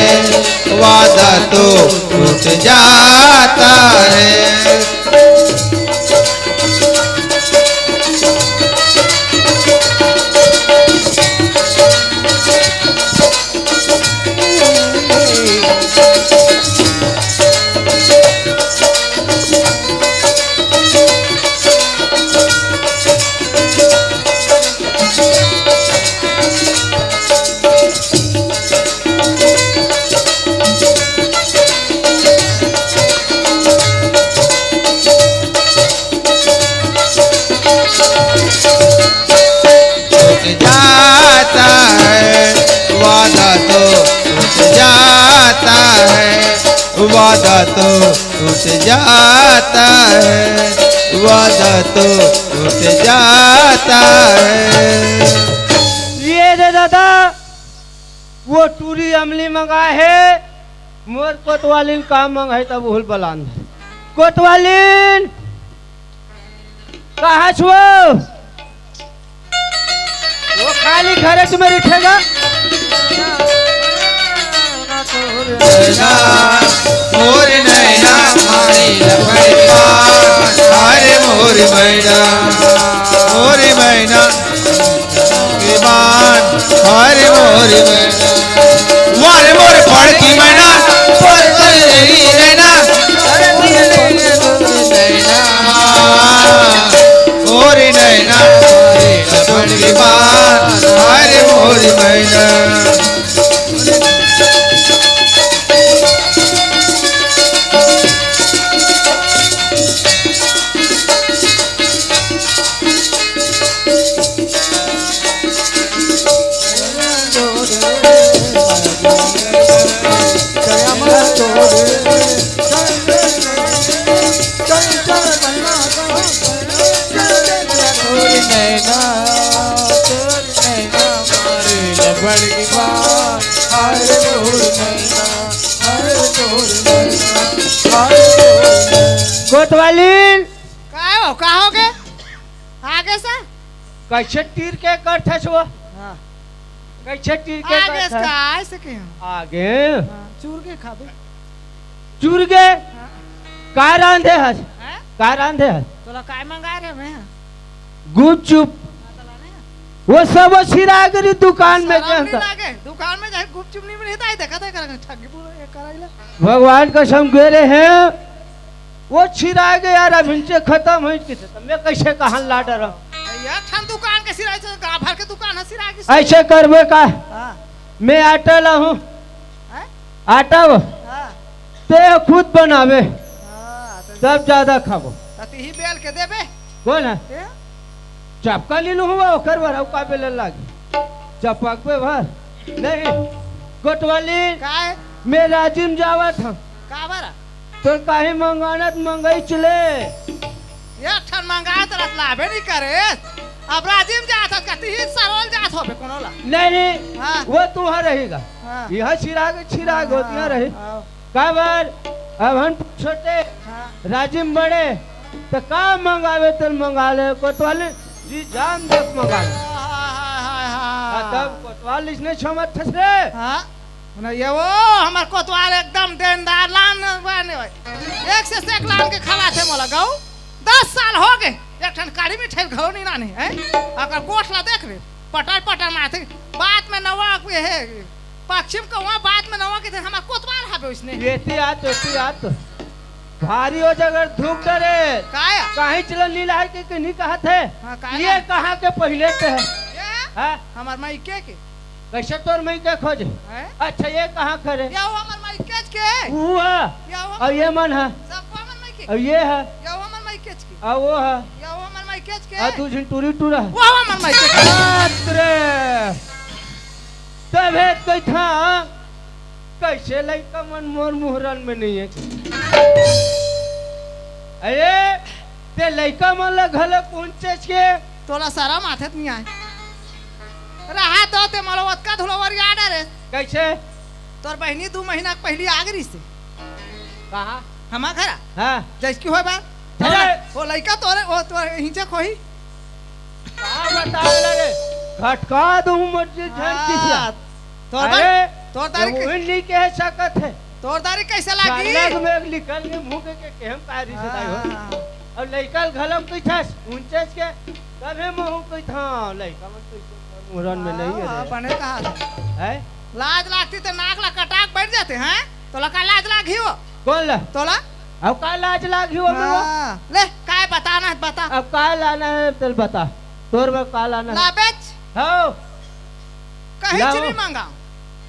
वादा तो टूट जाता है। टूट जाता है, वादा तो टूट जाता है, वादा तो टूट जाता है, वादा तो टूट जाता है। ये दे दादा, वो टूरी अमली मंगाए हे, मोर कोतवालिन का मंगाए तब उहुल बलान। कोतवालिन, कहाँ छो? वो खाली घरे में रिठेगा। नैना, मोर नैना, मारी लपड़वा, अरे मोर मैना, मोर मैना, ईमान, अरे मोर मैना, वारे मोर फड़की मैना, पर तेरी नैना, अरे मोर नैना, मोर नैना, मारी लपड़वा, अरे मोर मैना। कोतवालिन। काय हो, का हो गे? आगे से? कैसे तीर के करथस वो? हाँ। कैसे तीर के आगे से करथस? का, ऐसे के हो? आगे? हाँ, चूर के खाबे। चूर के? हाँ। का रांधे हस? हैं? का रांधे हस? तोला काय मंगाए रहे मैं? गुपचुप। हाँ, तो लाने हैं। वो सब सिरा गरी दुकान में शरम नहीं जाता। लागे? दुकान में जाए गुपचुप नहीं मिले, तो आई देखा था, करा ठगी बोलो, ये कराई ला। भगवान कसम गे रहे हैं, वो छिरा गे यार, अब इनसे खत्म होई किसे, तो मैं कैसे कहाँ ला डरा? एक ठन दुकान के सिराई से गाँव भर के दुकान है सिराई की। ऐसे करबे का? हाँ। मैं आटा लाहूँ। हैं? आटा वो? हाँ। ते खुद बनावे। हाँ, तो तब ज्यादा खाबो। तो तू ही बेल के देबे। कौन है? ए? चपका ली लूँ हुआ, ओकर बर अउ का बेलन लागी? चपकबे भर। नहीं, कोतवाली, काय? मैं राजिम जावत हूँ। का बर? तोर काहे मंगाना त मंगई चले। एक ठन मंगाए त रस लाभे नहीं करे। अब राजिम जात हस, कती ही सरोल जात होबे कोनो ला। नहीं, नहीं, हाँ। वो तुहा रहेगा। हाँ। यह छिराग, छिराग हाँ, होती है रही। हाँ। काबर? अब हम छोटे, हाँ। राजिम बड़े, त का मंगावे तेल मंगा ले, कोतवाली जी जान देख मंगा ले। हाय, हाय, हाय, हाय। आ, तब कोतवाल इसने छमत थस रे। हाँ। ना ये वो, हमर कोतवाल एकदम देनदार लान बने होय। एक से एक लान के खवाथे मोला गऊ। दस साल हो गे, एक ठन काढ़ी मिठाई घलो नहीं लाने, हैं? अगर गोठ ला देख रे, पटर पटर मारथे, बात में नवा ये है, पश्चिम कौवा बात में नवा के हमर कोतवाल हबे उसने। एती आत, एती आत। भारी हो जगर धूप डरे। काया? काहे चलन लीला है कि, कि नहीं कहत है? हाँ, काया? ये कहाँ के पहिले ते है? ये? हाँ? हमर माई के के? कैसे तोर माई के खोजे? हैं? अच्छा, ये कहाँ करे? या वो हमर माई के के? वो है। या वो और ये मन है? सब हमर माई के। और ये है? या वो हमर माई के के? और वो है? या वो हमर माई के के? और तू झिन टूरी टूरा है? वो हमर माई के के। बाप रे। तबे तो था। कइसे लइका मन मोर मुहरन में नइ हे? अरे, ते लइका मन ला घलो कोन चीज के? तोला सरम आथे त नइ आय। रहा तो ते मोला ओतका धुलवरिया डरे। कइसे? तोर बहिनी दू महीना के पहिली आ गे रिहिस हे। कहाँ? हमर घर। हाँ। जइसकी होय बा। अरे! ओ लइका तोरे, ओ तोरे हिंचक होही। का बतावे लगे? घटका दूं मर्जी झन हाँ, किसिया। तोर अरे, दारी, तोर दारी ये के उहिन नहीं कह सकत हे। तोर दारी कइसे लागी? चालक में निकल के मुंह के, के केहम पारी से दाई हो। हाँ। अउ लइका ल घलम कइथस, उनचेस के, तभे महू कइथंव, लइका मन कइसे मुहरन में नइ हे हाँ, रे। बने कहा। हैं? लाज लागती त नाक ला कटाक बइठ जाते, हैं? तोला का लाज लागही हो? कोन ला? तोला? अउ का लाज लागही हो मोला? हाँ, ले, काय बताना हे, बता। अब का लाना हे, चल बता। तोर बर का लाना हे? लाबेच। हव। कहीं लाओ। चीनी मांगा।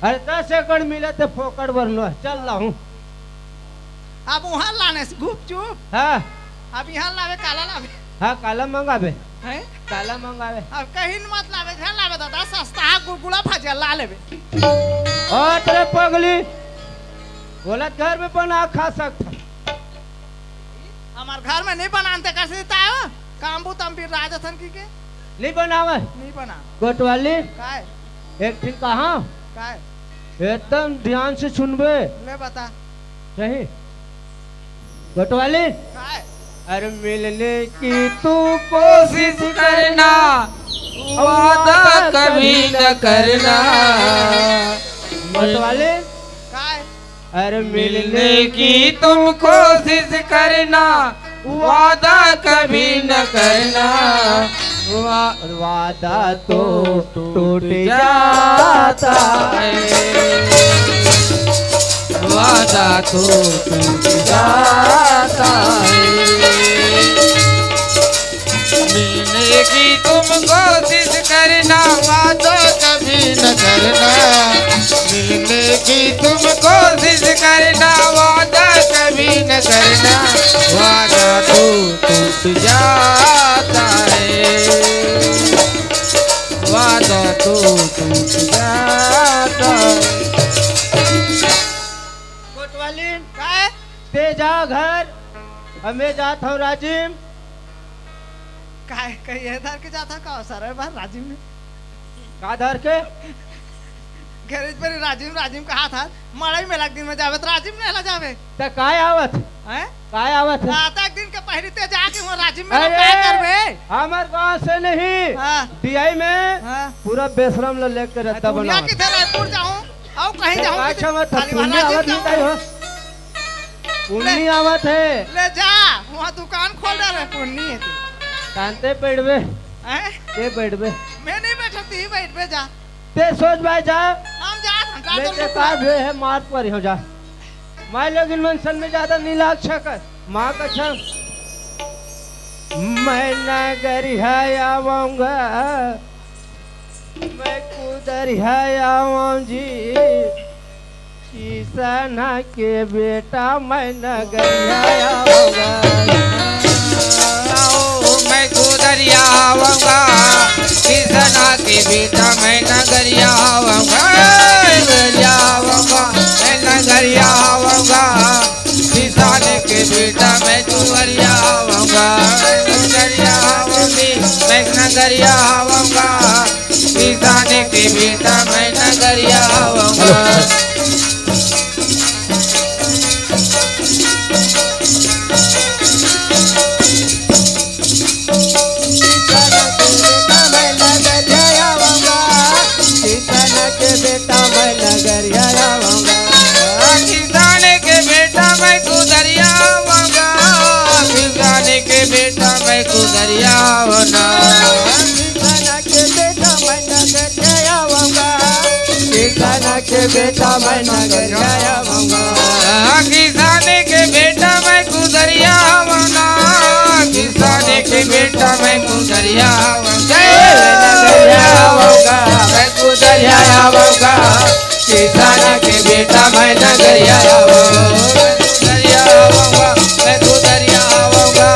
अरे दस एकड़ मिले ते फोकट बर नो, चल लाहूं। अब उहां लाने से गुपचुप। हाँ। अब इहां लावे, काला लावे। हाँ, काला मंगाबे। हैं? काला मंगाबे। अब कहीं न मत लावे, झन लावे दादा, सस्ता हा गुलगुला भजिया ला लेबे। ओ तेरे पगली, बोलत घर में बना खा सकत। हमर घर में नइ बनान ते कइसे तायो? काम बूता म बिर्रा जथन कहिके। नइ बनावे। नइ बना। कोटवाली। काय? एक ठिन कहा। काय? एकदम ध्यान से सुनबे। ले बता। सही। कोटवाली। काय? अरे मिलने की तू कोशिश करना, वादा कभी न करना। कोटवाली। काय? अरे मिलने की तुम कोशिश करना, वादा कभी न करना। वा-, वादा तो टूट जाता है, वादा तो टूट जाता है। मिलने की तुम कोशिश करना, वादा कभी न करना। मिलने की तुम कोशिश करना, वादा कभी न करना। वादा तो टूट जाता है, वादा तो टूट जाता है। कोतवाली, काय? ते जा घर, अउ मैं जात हंव राजिम। काय कहिए धर के जात हस का सर बार राजिम में? का धर के? गैरेज पर राजिम, राजिम कहा था, मड़ई में लग दिन में जावे त राजिम नहीं ला जावे। त काय आवत? हैं? काय आवत हे? रात एक दिन के पहली ते जाके वो राजिम में अरे, काय करबे? हमर गांव से नहीं, हाँ। डीआई में हाँ। पूरा बेसरम ला लेके रहता दुनिया बनावत। किधर रायपुर जाऊं? अउ कहीं ते जाऊं? काय किधर? समझ था? खाली पुन्नी वहां आवत राजिम नहीं जाऊं। हो। पुन्नी ले, आवत हे। ले जा, वहां दुकान खोल डाले, पुन्नी हे तू। शांते बैठबे। हैं? ते बैठबे। मैं नहीं बैठती, बैठबे जा। ते सोच भाई जा। हम जा, हम जा, नहीं तो ते का भे है मार पर हो जा। माय लोगिन मन सन में ज्यादा नहीं लाग सकत। माँ कसम। मैं नगरिया आवांगा, मैं कुदरिया आवां जी, किसना के बेटा मैं नगरिया आवांगा। ओ, मैं कुदरिया आवांगा, किसना के बेटा मैं नगरिया आवांगा, नगरिया आवांगा, मैं नगरिया आवांगा। किसान के बेटा मैं कुदरिया आवांगा, नगरिया आवांगी, मैं नगरिया आवांगा। किसान के बेटा मैं नगरिया आवांगा। किसान के बेटा मैं कुदरिया आवांगा, किसान के बेटा मैं कुदरिया आवांगा। किसान के बेटा मैं नगरिया आवांगा। किसान के बेटा मैं कुदरिया आवांगा, किसान के बेटा मैं कुदरिया आवांगा। नगरिया आवांगा, मैं कुदरिया आवांगा। किसान के बेटा मैं नगरिया आवांगा, नगरिया आवांगा, मैं कुदरिया आवांगा।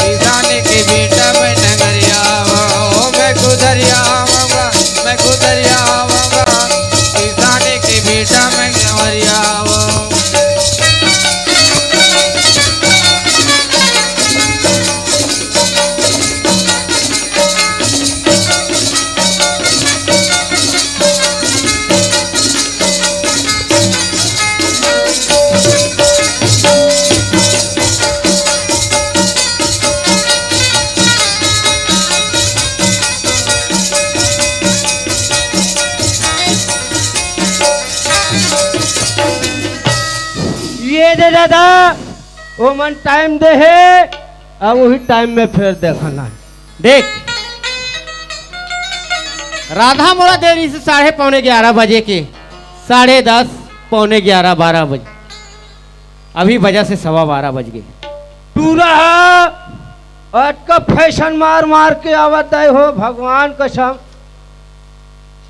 किसान के बेटा मैं नगरिया आवांगा, मैं कुदरिया आवांगा, मैं कुदरिया आवांगा। किसान के बेटा मैं नगरिया दे दादा, ओमन टाइम दे हे, अब वही टाइम में फेर देखना हे। देख, राधा मोला दे रहिस साढ़े पौने ग्यारह बजे के, साढ़े दस, पौने ग्यारह, बारह बजे, अभी बजा से सवा बारह बज गे। टूरा हा, अतका फैशन मार मार के आवत हे हो, भगवान कसम।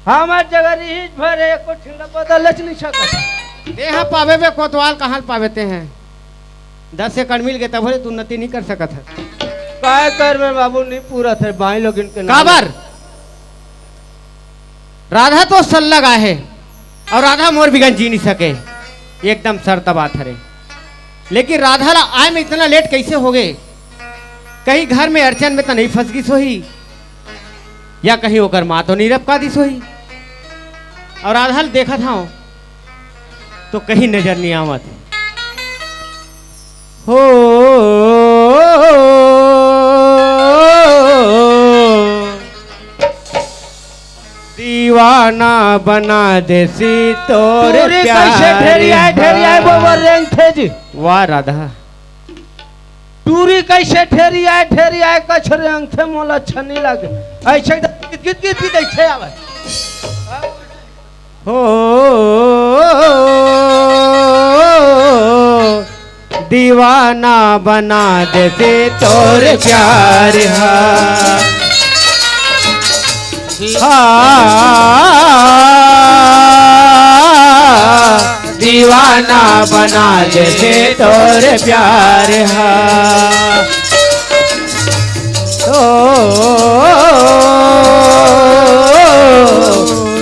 हमर जगह रिहिस भरे एको ठिन ला बदलच नहीं सकत। तेहा पावे बे कोतवाल, कहाँ ल पावे तेहा? दस एकड़ मिल गे तभो ले तू उन्नति नहीं कर सकत हे। काय कर में बाबू नहीं पूरा थे बाई लोगिन के नाम। काबर? राधा तो सल्लग आहे अउ राधा मोर बिगन जी नहीं सके, एकदम सरता बात हरे। लेकिन राधा ला आय में इतना लेट कैसे हो गए? कहीं घर में अड़चन में तो नहीं फंस गिस होही, या कहीं ओकर माँ तो नहीं रपका दिस होही? अउ राधा ला देखत हव तो कहीं नजर नहीं आवत। हो दीवाना बना देसी तोर टूरी प्यार कैसे ढेरी आए, ढेरी आए, हा। वो, वो रेंगथे जी। वाह राधा। टूरी कैसे ढेरी आए, ढेरी आए, कछ रेंगथे मोला अच्छा नहीं लगे। ऐसे गीत, गीत, गीत, गीत ऐसे आवे। हो दीवाना बना देते तोर प्यार हा। हा, दीवाना बना देते तोर प्यार हा। ओ,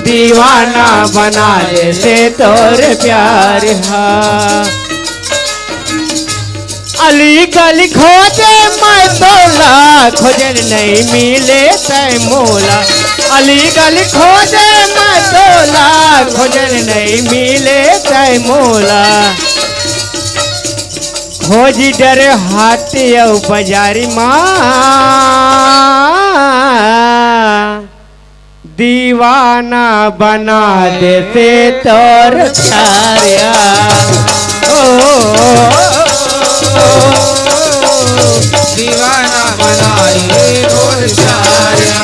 दीवाना बना देते तोर प्यार हा। अली गली खोजे मैं तोला, खोजन नहीं मिले तै मोला। अली गली खोजे मैं तोला, खोजन नहीं मिले तै मोला। खोजी डरे हाट अउ बजारी मा, दीवाना बना देते तोर प्यार हा। ओ, दीवाना बनाए तोर प्यार हा।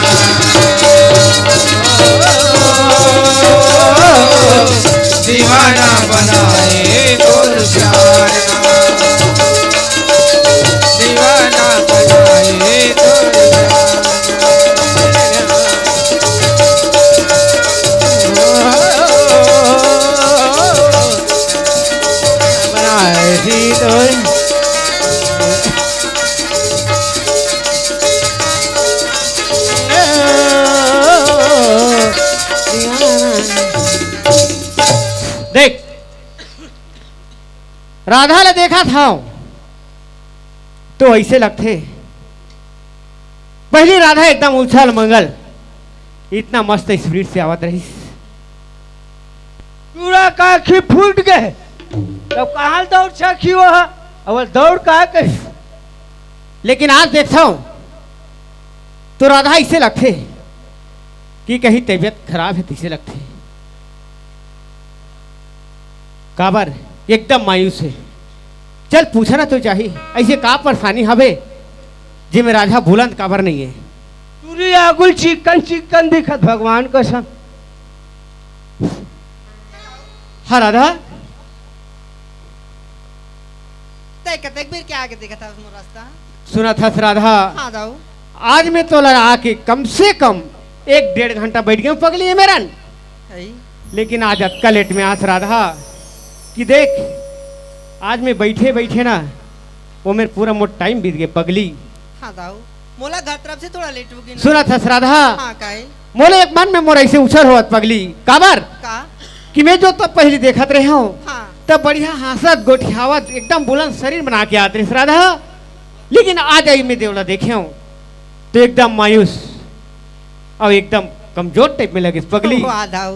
दीवाना बनाए तोर प्यार हा। दीवाना बनाए तोर प्यार हा। बनाए ही तोर। देख, राधा ला देखत हव तो ऐसे लगथे, पहली राधा एकदम उछल मंगल, इतना मस्त स्पीड से आवत रहिस। टूरा का आँखी फूट गे, तब कहाँ ले दौड़ सकही वो हा? अब दौड़ का कही? लेकिन आज देखथव तो राधा ऐसे लगथे कि कहीं तबीयत खराब हे, तैसे लगथे। काबर एकदम मायूस हे। चल पूछना तो चाही, ऐसे का परेशानी हवे जेमे राधा बोलत काबर नहीं हे? टूरी आगुल चिकन चिकन दिखत, भगवान कसम। हाँ राधा। तै कतेक बेर के आके देखत हस मोर रास्ता? सुनत हस राधा। हाँ दाऊ। आज मैं तोला आके कम से कम एक डेढ़ घंटा बैठ गेंव पगली, ए मेरन। हई। लेकिन आज अतका लेट में आस राधा कि देख, आज मैं बैठे बैठे ना, वो मेर पूरा मोर टाइम बीत गे पगली। हाँ दाऊ, मोला घर तरफ से थोड़ा लेट हो गे ना। सुनत हस राधा। हाँ, काहे? मोला एक मन में मोर ऐसे उछल होवत पगली। काबर? का? कि मैं जो तब पहली देखत रहे हूँ, हाँ। तब बढ़िया हंसत गोठियावत एकदम बुलंद शरीर बना के आत रहिस राधा। लेकिन आज आई मैं देवला देखे हूँ तो एकदम मायूस अउ एकदम कमजोर टाइप में लगिस पगली। वाह दाऊ,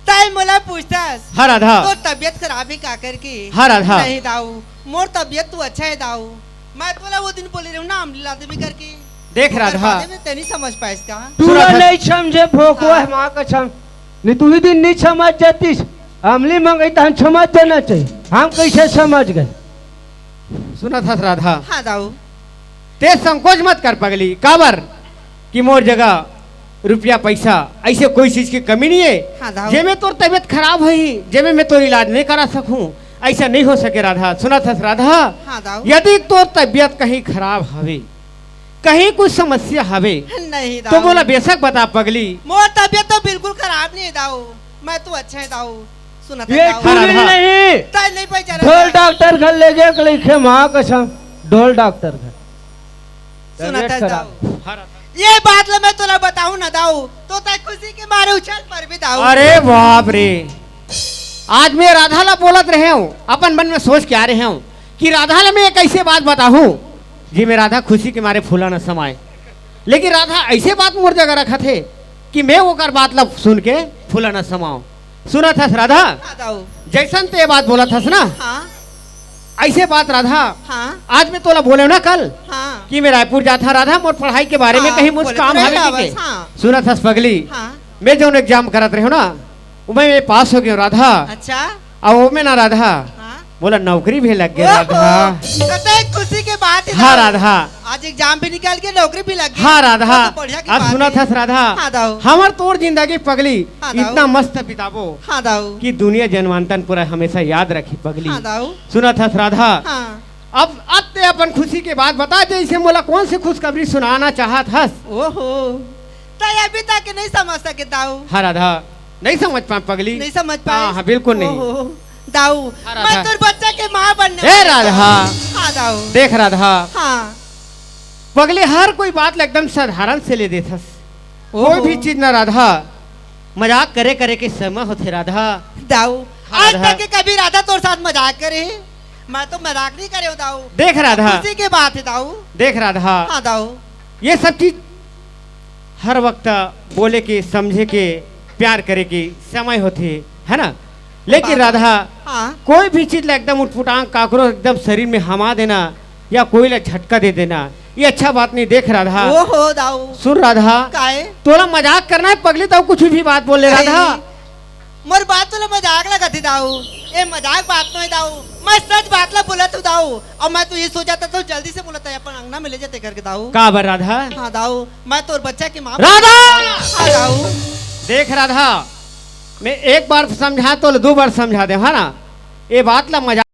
तै मोला पूछतस? हाँ राधा। तोर तबीयत खराब हे का करके? हाँ राधा। नहीं दाऊ, मोर तबीयत तो अच्छा हे दाऊ। मैं तोला वो दिन बोले रहूँ ना अमली ला देबे करके। देख ओकर राधा। बारे में तै नहीं समझ पाइस का? तू सुनत हस। नहीं समझे भोकवा हाँ। हे माँ कसम। नहीं तू ही दिन नहीं समझ जातिस। अमली मंगई तहन समझ जाना चाहिए। हम कइसे समझ गए? सुनत हस राधा? हाँ दाऊ। ते संकोच मत कर पगली, काबर कि मोर जगह रुपया पैसा ऐसे कोई चीज की कमी नहीं है। हाँ दाऊ। जेमे तोर तबीयत खराब होही, जेमे मैं तोर इलाज नहीं करा सकूं, ऐसा नहीं हो सके राधा। सुनत हस राधा? हाँ दाऊ। यदि तोर तबीयत कहीं खराब हवे, कहीं कुछ समस्या हवे, नहीं तो दाऊ। मोला बेशक बता पगली। मोर तबीयत तो बिल्कुल खराब नहीं है दाऊ, मैं तो अच्छा है दाऊ। सुनत ये है दाऊ। कुछ भी नहीं। तै नहीं पहचाना ढोल दाऊ। डॉक्टर घर ले गए, कल लिखे माँ कसम, ढोल डॉक्टर घर। सुनत तबीयत है खराब। दाऊ। ये बात ला मैं तोला बताऊं ना दाऊ, तो तै खुशी के मारे उछल पर भी दाऊ। अरे बाप रे, आज मैं राधा ला बोलत रहे हूँ, अपन मन में सोच के आ रहे हूँ कि राधा ला मैं एक ऐसे बात बताऊं जी, मैं राधा खुशी के मारे फूला न समाए, लेकिन राधा ऐसे बात मोर जगह रखत हे कि मैं ओकर बात ला सुन के फूला न समाऊं। सुनत हस राधा? हाँ दाऊ। जैसन ते बात बोलत हस ना, हाँ। ऐसे बात राधा, हाँ। आज मैं तोला बोले ना कल हाँ। कि मैं रायपुर जात हूँ राधा, मोर पढ़ाई के बारे में हाँ, कहीं मुझ बोले काम तो हवे नहीं कि के? हाँ। सुनत हस पगली, हाँ। मैं जौन एग्जाम करत रहे हूँ ना, वो मैं पास हो गया राधा। अच्छा। अब वो में ना राधा, हाँ। मोला नौकरी भी लग गया ओहो, राधा। तो तो एक खुशी के बात है हाँ दाऊ। राधा। आज एग्जाम भी निकल के नौकरी भी लग गई। हाँ राधा। तो बढ़िया की अब बात सुनत है। हस राधा? हाँ दाऊ। हमर तोर जिंदगी पगली हाँ दाऊ। इतना मस्त बिताबो हाँ दाऊ। कि दुनिया जनमानतन पूरा हमेशा याद रखी पगली। हाँ दाऊ। सुनत हस राधा? हाँ। अब, अब ते अपन खुशी के बात बता, जैसे मोला कौन सी खुशखबरी सुनाना चाहत हस? ओहो, तै अभी तक नहीं समझ सके दाऊ। हाँ राधा, नहीं समझ पाए पगली। नहीं समझ पाए। हाँ, हाँ, बिल्कुल नहीं। ओहो, दाऊ, हाँ, राधा। मैं तोर बच्चा के माँ बनने ए वाली राधा। हूँ। हाँ दाऊ। देख राधा, हाँ। पगली हर कोई बात ला एकदम साधारण से ले देथस। ओहो। कोई भी चीज ना राधा, मजाक करे करे के समय होथे राधा। दाऊ, हाँ, आज राधा। तक के कभी राधा तोर साथ मजाक करे? मैं तो मजाक नहीं करे हूँ दाऊ। देख राधा। खुशी के बात है दाऊ। देख राधा। हाँ दाऊ। ये सब चीज हर वक्त बोले के, समझे के, प्यार करे के समय होथे, है ना? लेकिन बात राधा, हाँ। कोई भी चीज ला एकदम उटपुटांग काकरो एकदम शरीर में हमा देना या कोई ला झटका दे देना, ये अच्छा बात नहीं। देख राधा, ओहो दाऊ। सुन राधा, काहे? तोला मजाक करना है पगली, तो कुछ भी बात बोल ले राधा। अरे, मोर बात तोला मजाक लगत हे दाऊ। ए मजाक बात नोहे दाऊ, मैं सच बात ला बोलत हूँ दाऊ। और मैं तो ये सोचा था तो जल्दी से बोलत है अपन अंगना में ले जाते करके दाऊ। का बर राधा? हाँ दाऊ, मैं तोर बच्चा के माँ राधा! हाँ दाऊ। देख राधा, मैं एक बार समझा तो दो बार समझा दे, है ना? ये बात ला मजाक